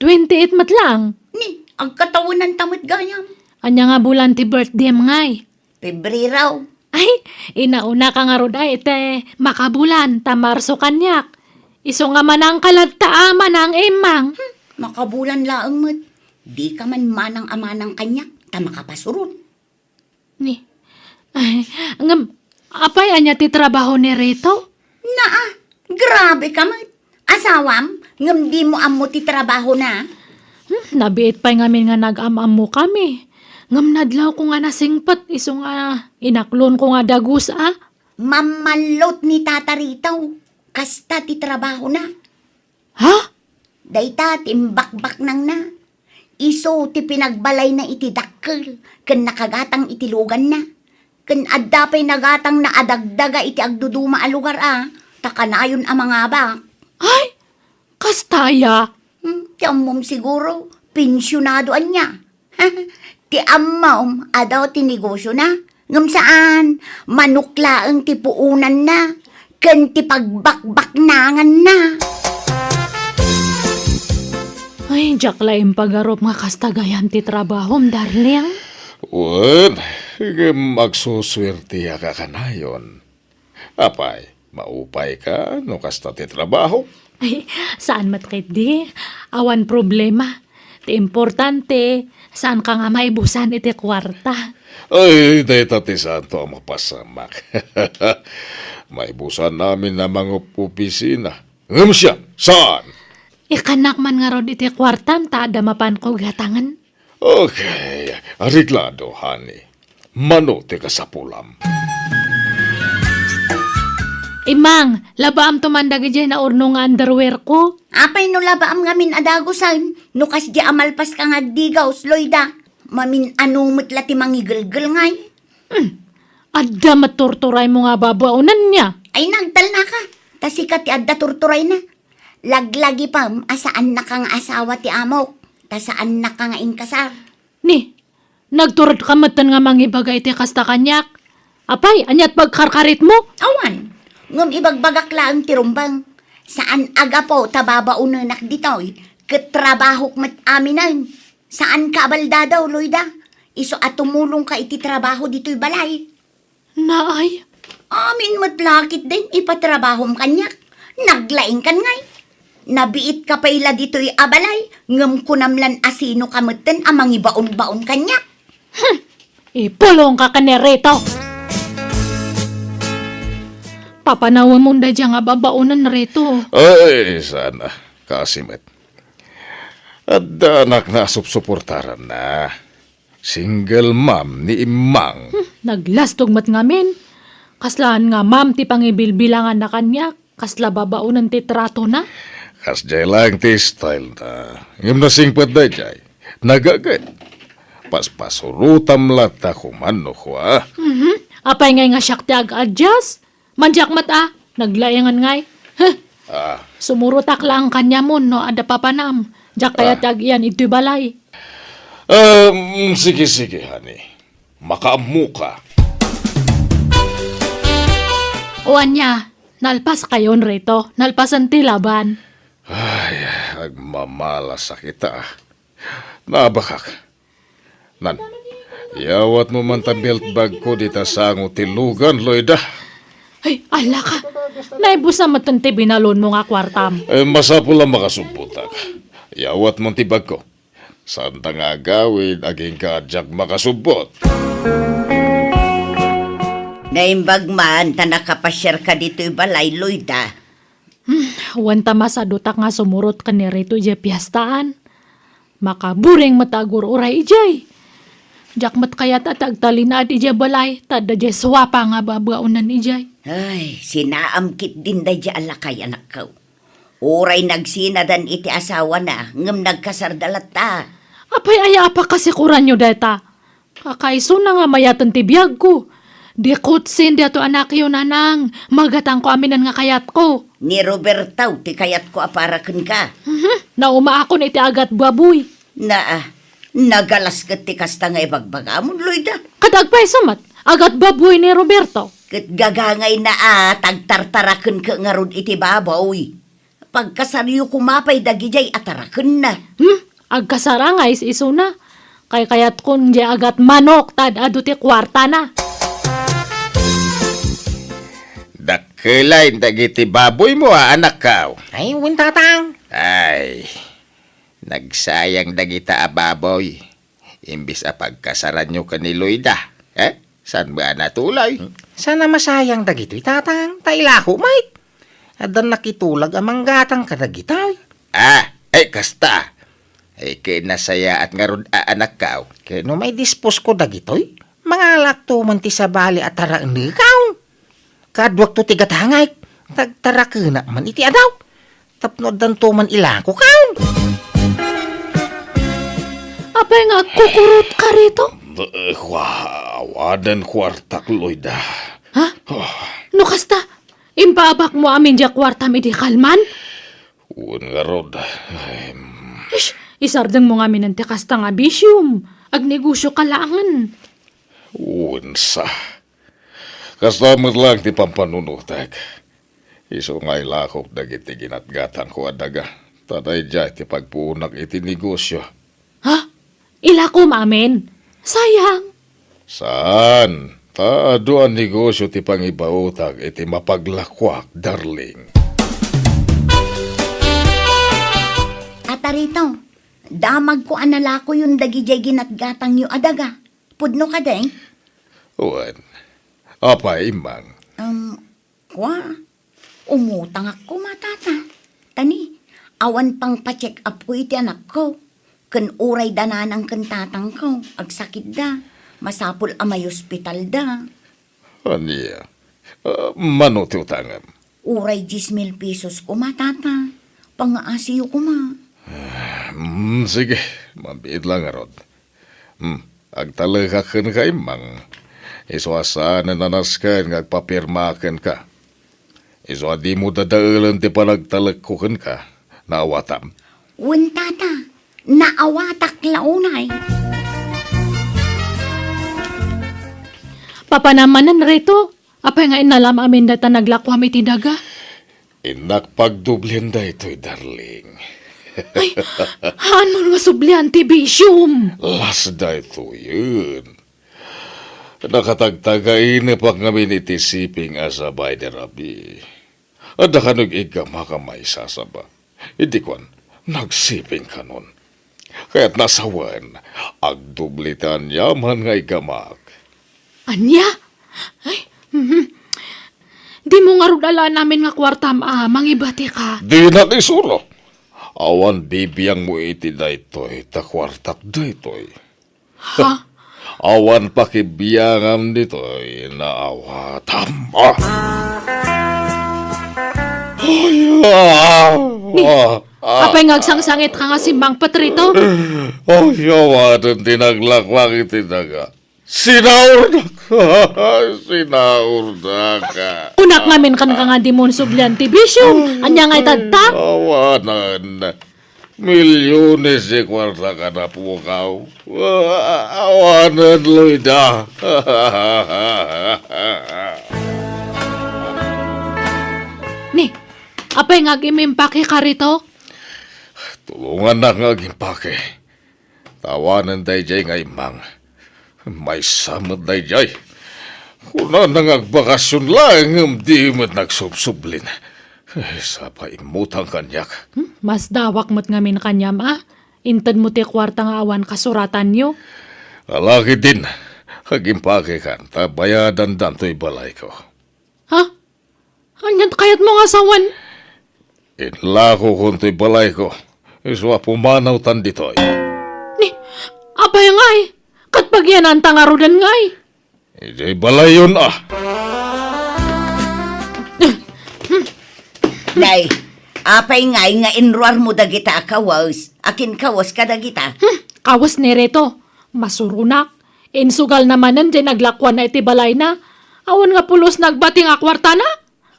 Twenty-eight met laeng? Ni, agkatawenanta met gayam. Ania nga bulan ti birthdayem ngay? Pebrero. Ay, inaunaka ngarud ay iti makabulan, ta Marso kaniak. Isu nga manang ka latta a manang Imang. Hmm, makabulan laeng met. Dika man manang a manang kaniak, ta makapasurot. Ni, ay, ngem, apay ania ti trabaho ni Reto? Naa, grabe ka met. Asawam, ngem dimo ammo ti trabahona? Hmm, nabiit pay ngamin nga nag-am-ammokami. Ngem nadlawko nga nasingpet isu nga inaklonko nga dagus a. Mammallot ni Tata Reto. Kasta ti trabahona. Ha? Dayta ti imbakbaknangna. Isu ti pinagbalayna iti dakkel ken nakagatang iti luganna. Ken adda pay nagatangna a dagdaga iti agduduma a lugar a, ta kanayon a mangabak. Ay, kasta aya? Hmm, ti ammom siguro, pensionado ania. Ti ammom, adu ti negosiona. Ngem saan, manok laeng ti puonanna, ken ti pagbakbaknanganna. Ay, diak la impagarup nga kasta gayam ti trabahom, darling. Wen, ngem agsusuertiak a kanayon. Apay, maupayka no kasta ti trabaho? Ay, saan met ketdi. Awan problema. Ti importante, saanka nga maibusan iti kuarta. Ay, dayta ti saanto a mapasamak. Maibusan amin a mangup-opisina. Ngem siak, saan? Ikkannak man ngarud iti kuartam ta adda mapanko gatangen. Okay, areglado, honey. Mano ti kasapulam? Imang, labaamto man dagidiay naurno nga underwear ko. Apay no labaam ngamin a dagusen, no kasdi a malpaska nga agdigaws, Loida? Mamin-ano met la ti mangigelgel ngay? Hmm. Adda met turturaymo nga babaonenna. Ay, nagtalnaka. Ta sika ti adda turturayna. Laglagipem a saannaka nga asawa ti amok, ta saannaka nga inkasar. Ni, nagturedka metten nga mangibaga iti kasta kaniak. Apay, aniat pagkarkaritmo? Awan. Ngem ibagbagak laeng ti rumbeng. Saan a gapu ta babaonenak ditoy, ket trabahok met aminen. Saanka a baldadaw, Loida. Isu a tumulongka iti trabaho ditoy balay. Naay? Amin met la ketdin ipatrabahom kaniak. Naglaingkan ngay. Nabiitka pay la ditoy a balay, ngem kunam lan a sinoka metten a mangibaonbaon kaniak. Hmm. Ipulongka ken ni Rito. Papanawem unday dia nga babaonen, Rito. Ay, sana. Kasi met. Adda anakna a supsuportaranna. Single mom ni Imang. Hmm, naglastog met ngamin. Kaslaan nga mom ti pangibilbilanganna kaniak, kasla babaonen ti tratona. Kasdiay laeng ti style na. Ngem nasingpet daydiay. Nagaget. Paspasurotam latta koma no kua. Mhm. Apay ngay nga siak ti ag-adjust? Mandiak met a, naglaingan ngay. Huh! Ah. Sumurotak laeng kaniamon no adda papanam. Diak kayat ti ag-iyan itoy balay. Um, sige, sige, honey. Makaammoka. O ania, nalpaskayon, Rito. Nalpasen ti laban. Ay, agmamalasak ita. Nabakak. Nan, yawatmo man ta belt bag ko dita sango ti lugan, Loida. Ay, ala ka. Naibusan met ti binalonmo nga kuartam. Eh, masapul a makasubbotak. Yawatmo ti bag ko. Saanta nga agawid, agingga a diak makasubbot. Naimbag man ta nakapasiarka ditoy balay, Loida. Hmm, wen ta masadutak nga sumurot ken ni Rito idiay piestaan. Makaburing met a agur-uray idiay. Diak met kayat a ti agtalinaed idiay balay, ta adda diay suapa nga babaonen idiay. Ay, sinaam ketdin daydiay a lakay, anakko. Uray nagsinadan iti asawana, ngem nagkasarda latta. Apay aya a pakasikoranyo dayta? Kakaisuna nga mayaten ti biagko. Dikutsin daytoy anakyo, nanang. Magatangko aminen nga kayatko. Ni Roberto ti kayatko a para kenka. Mhm. Naumaakon iti agatbaboy. Naa, nagalas ket ti kasta nga ibagbagamon, Loida. Ket agpayso met, agatbaboy ni Roberto. Ket gagangayna a tagtartarakenka ngarud iti baboy. Pagkasaryo koma pay dagidiay a tarakenna. Hmm? Agkasar ngay is-isuna. Kaykayatkon diay agatmanok ta ad-adu ti kuartana. Dakkelay dagiti baboymo a, anakko. Ay, wen, tatang. Ay, nagsayang dagita a baboy. Imbes a pagkasaranyo ken ni Loida, eh? Saan ba a natulay? Saan a masayang dagitoy, tatang? Ta ilako met. Addan nakitulag a manggatang kadagitoy. Ah, eh, kasta. Eh, ken nasayaat ngarud a, anakko. Ken no maidisposko dagitoy, mangalakto man ti sabali a taraennekon. Kaduakto ti gatangek, tagtarakenak man iti adaw. Tapno addanto man ilako, kaon. Apay nga agkukurotka, Rito? Eh, kua, awanen kuartak, Loida. Ha? Oh. No kasta, impaabakmo amin diay kuartam idi kalman? Wen ngarud. Ay, mm. Ish, isardengmo ngamin ti kasta nga bisiom. Agnegosioka laengen. Wen sa. Kasta met laeng ti pampanunotek. Isu nga ilakok dagiti ginatgatangko a daga, ta daydiay ti pagpuonak iti negosio. Ha? Ilakom amin? Sayang. Saan? Ta adu a negosio ti pangibaotak iti mapaglakoak, darling. Rito, damagko a nalakoyon dagidiay ginatgatangyo a daga. Pudno kadi? Wen. Apay, Immang? Um, kua, umutangak koma, Tata. Ta ni, awan pangpa-check up ko iti anakko. Ken uray da nanang ken tatangko, agsakitda, masapul a maiospitalda. Ania? Ah, mano ti utangem? Uray dies mil pesos koma, Tata. Pangaasiyo koma. Ah, mm, sige, mabiit la ngarud. Hmm, agtalekak kenka, Immang. Isu a saanen a nasken nga agpapirma kenka. Isu a dimo dadaelen ti panagtalekko kenka. Naawatam? Wen, Tata. Naawatak la unay. Papanam manen, Rito? Apay nga innalam amin dayta naglakuam iti daga? Innak pagdoblien daytoy, darling. Ay, haanmon nga sublian ti bisiom. Las daytoyen. Nakatagtagainepak ngamin iti siping a sabay ni Rabi. Adda kano iggamak a maisasaba. Idi kuan, nagsiping kanon. Kayatna a sawen, agdubli ti aniaman nga iggamak. Ania? Ay, mhm. Dimo ngarud alaen amin nga kuartam a mangibatika. Dinak isuro. Awan bibiangmo iti daytoy, ta kuartak daytoy. Ha? Awan pakibiangam ditoy, naawatam. Ah! Ay, ah! Ni, ah, ah. Apay nga agsangsangitka nga simmangpet rito? Ay, awanen ti naglakuak iti daga. Sinaurdak! Sinaurdak! Kunak ngamin kenka nga dimo sublian ti bisio. Ania nga itadta? Awanen. Milyones ti kuarta a napukaw. Awanen, Loida. Ni, apay nga agimpakeka rito? Tulongannak nga agimpake. Ta awanen daydiay nga immang. Maysa met daydiay. Kunana nga agbakasyon laeng ngem di met nagsubsublin. Eh, sapa immutang kaniak. Hmm, masdawak met ngamin kaniam a. Intedmo ti kuarta nga awan kasuratanyo. Ala ketdin, agimpakekan ta bayadandan toy balayko. Ha? Aniat kayatmo nga sawen? Inlakokon toy balayko, isu a pumanawtan ditoy. Ni, apay ngay? Ket pagiananta ngaruden ngay? Idiay balayyon a. Nay, apay ngay nga inruarmo dagita a kawes? Akin kawes kadagita? Hmm, kawes ni Reto. Masuronak. Insugalna manen diay naglakuanna iti balayna. Awan nga pulos nagbati nga kuartana.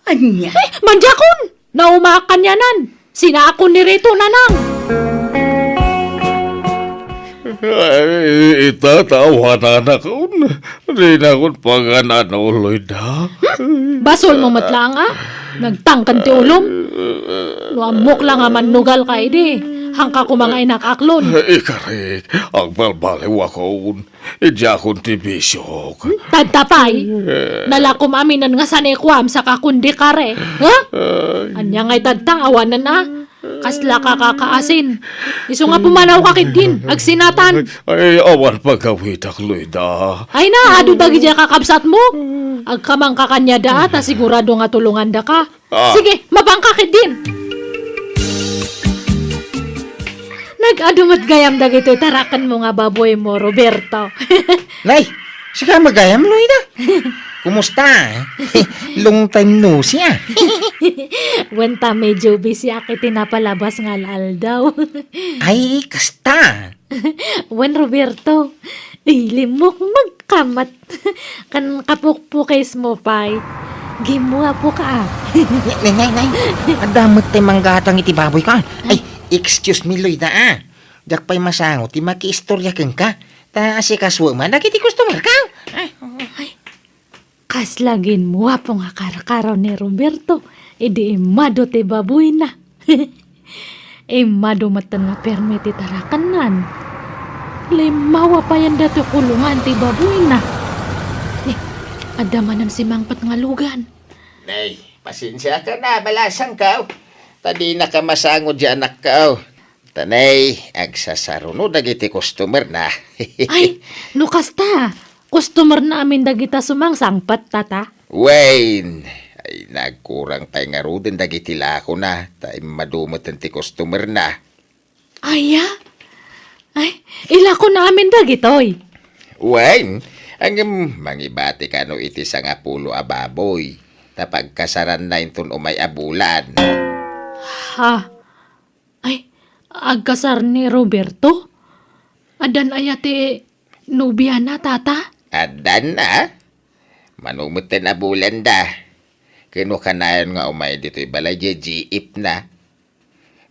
Ania? Eh, mandiakon! Naumaak kanianan. Sinaakon ni Rito, nanang. Ay, ita, ta awananakon. Dinakon pagan-ano, Loida. Hmm? Basolmo met laeng a. Nagtangken ti ulom. No ammok la nga mannugalka idi, haanka koma nga inakaklon. Ikarik, agbalbaliwakon. Idiakon ti bisiok. Hmm? Tadta pay. Eh. Nalakom aminen nga sanikuam saka kundi kare. Ha? Ay. Ania ngay tadta, awanen a. Kasla kakakaasin. Isu nga pumanawka ketdin, agsinatan. Ay, awan pagawidak, Loida. Ay na, adu dagidiay kakabsatmo. Agkamangka kaniada, ta sigurado nga tulongandaka. Ah. Sige, mapanka ketdin. Nag-adu met gayam dagitoy tarakenmo nga baboymo, Roberto. Nay, sika met gayam, Loida? Kumusta? Long time no see, ah. Wen ta medyo busy ak iti napalabas nga al-aldaw. Ay, kasta. Wen, Roberto, ay, limukmukka met. Kan kapukpukismo pay. Gimmuapoka, ah. Nay, nay, nay, nay. Adda met tay manggatang iti baboyko. Ay, excuse me, Loida, ah. Diak pay masango ti makiistorya kenka. Ta asikasuem man dagiti customerka. Ay, oo. Ay, kasla gimmuapo nga karkaro ni Roberto idi immadu ti baboyna. Immadu metten nga permi ti tarakennan. Limmawa payen datoy kulongan ti baboyna. Eh, adda manen simangpet nga lugan. Nay, pasensiakan a, balasangko. Ta dinaka masango diay anakko. Tanay, agsasaruno dagiti customer na. Ay, no kasta, customer na amin dagita sumangsangpet, tata. Wen, ay nagkurang pay ngaruden dagiti lakona, ta immadu met ti customer na. Aya? Ay, ilako na amin dagitoy. Wen, ngem mangibati kano iti sangapulo a baboy, ta pagkasaranna inton umay a bulan. Ha? Ay, agkasar ni Roberto? Addan aya ti nobiana, tata? Addan na. Mano met ti nabulanda. Ken no kanayon nga umay ditoy balay, di jeep na.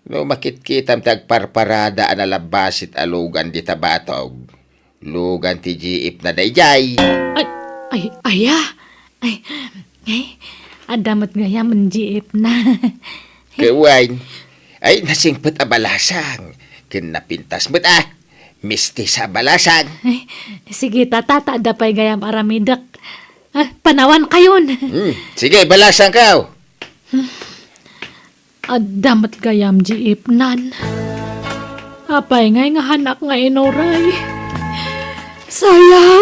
No makitkitam ti agparparada a nalabasit a lugan dita batog, lugan ti jeep na daydiay. Ay, ay, aya? Ay, ay, adda met gayam jeep na. Kawan, ay nasingpet a balasang. Ken napintas met a. Mistis a balasang. Ay, sige, tata, ta adda pay gayam aramidek. Ah, panawan kayon. Hmm, sige, balasang kaw. Adda met gayam jeep nan. Apay ngay nga hanak nga inuray? Sayang!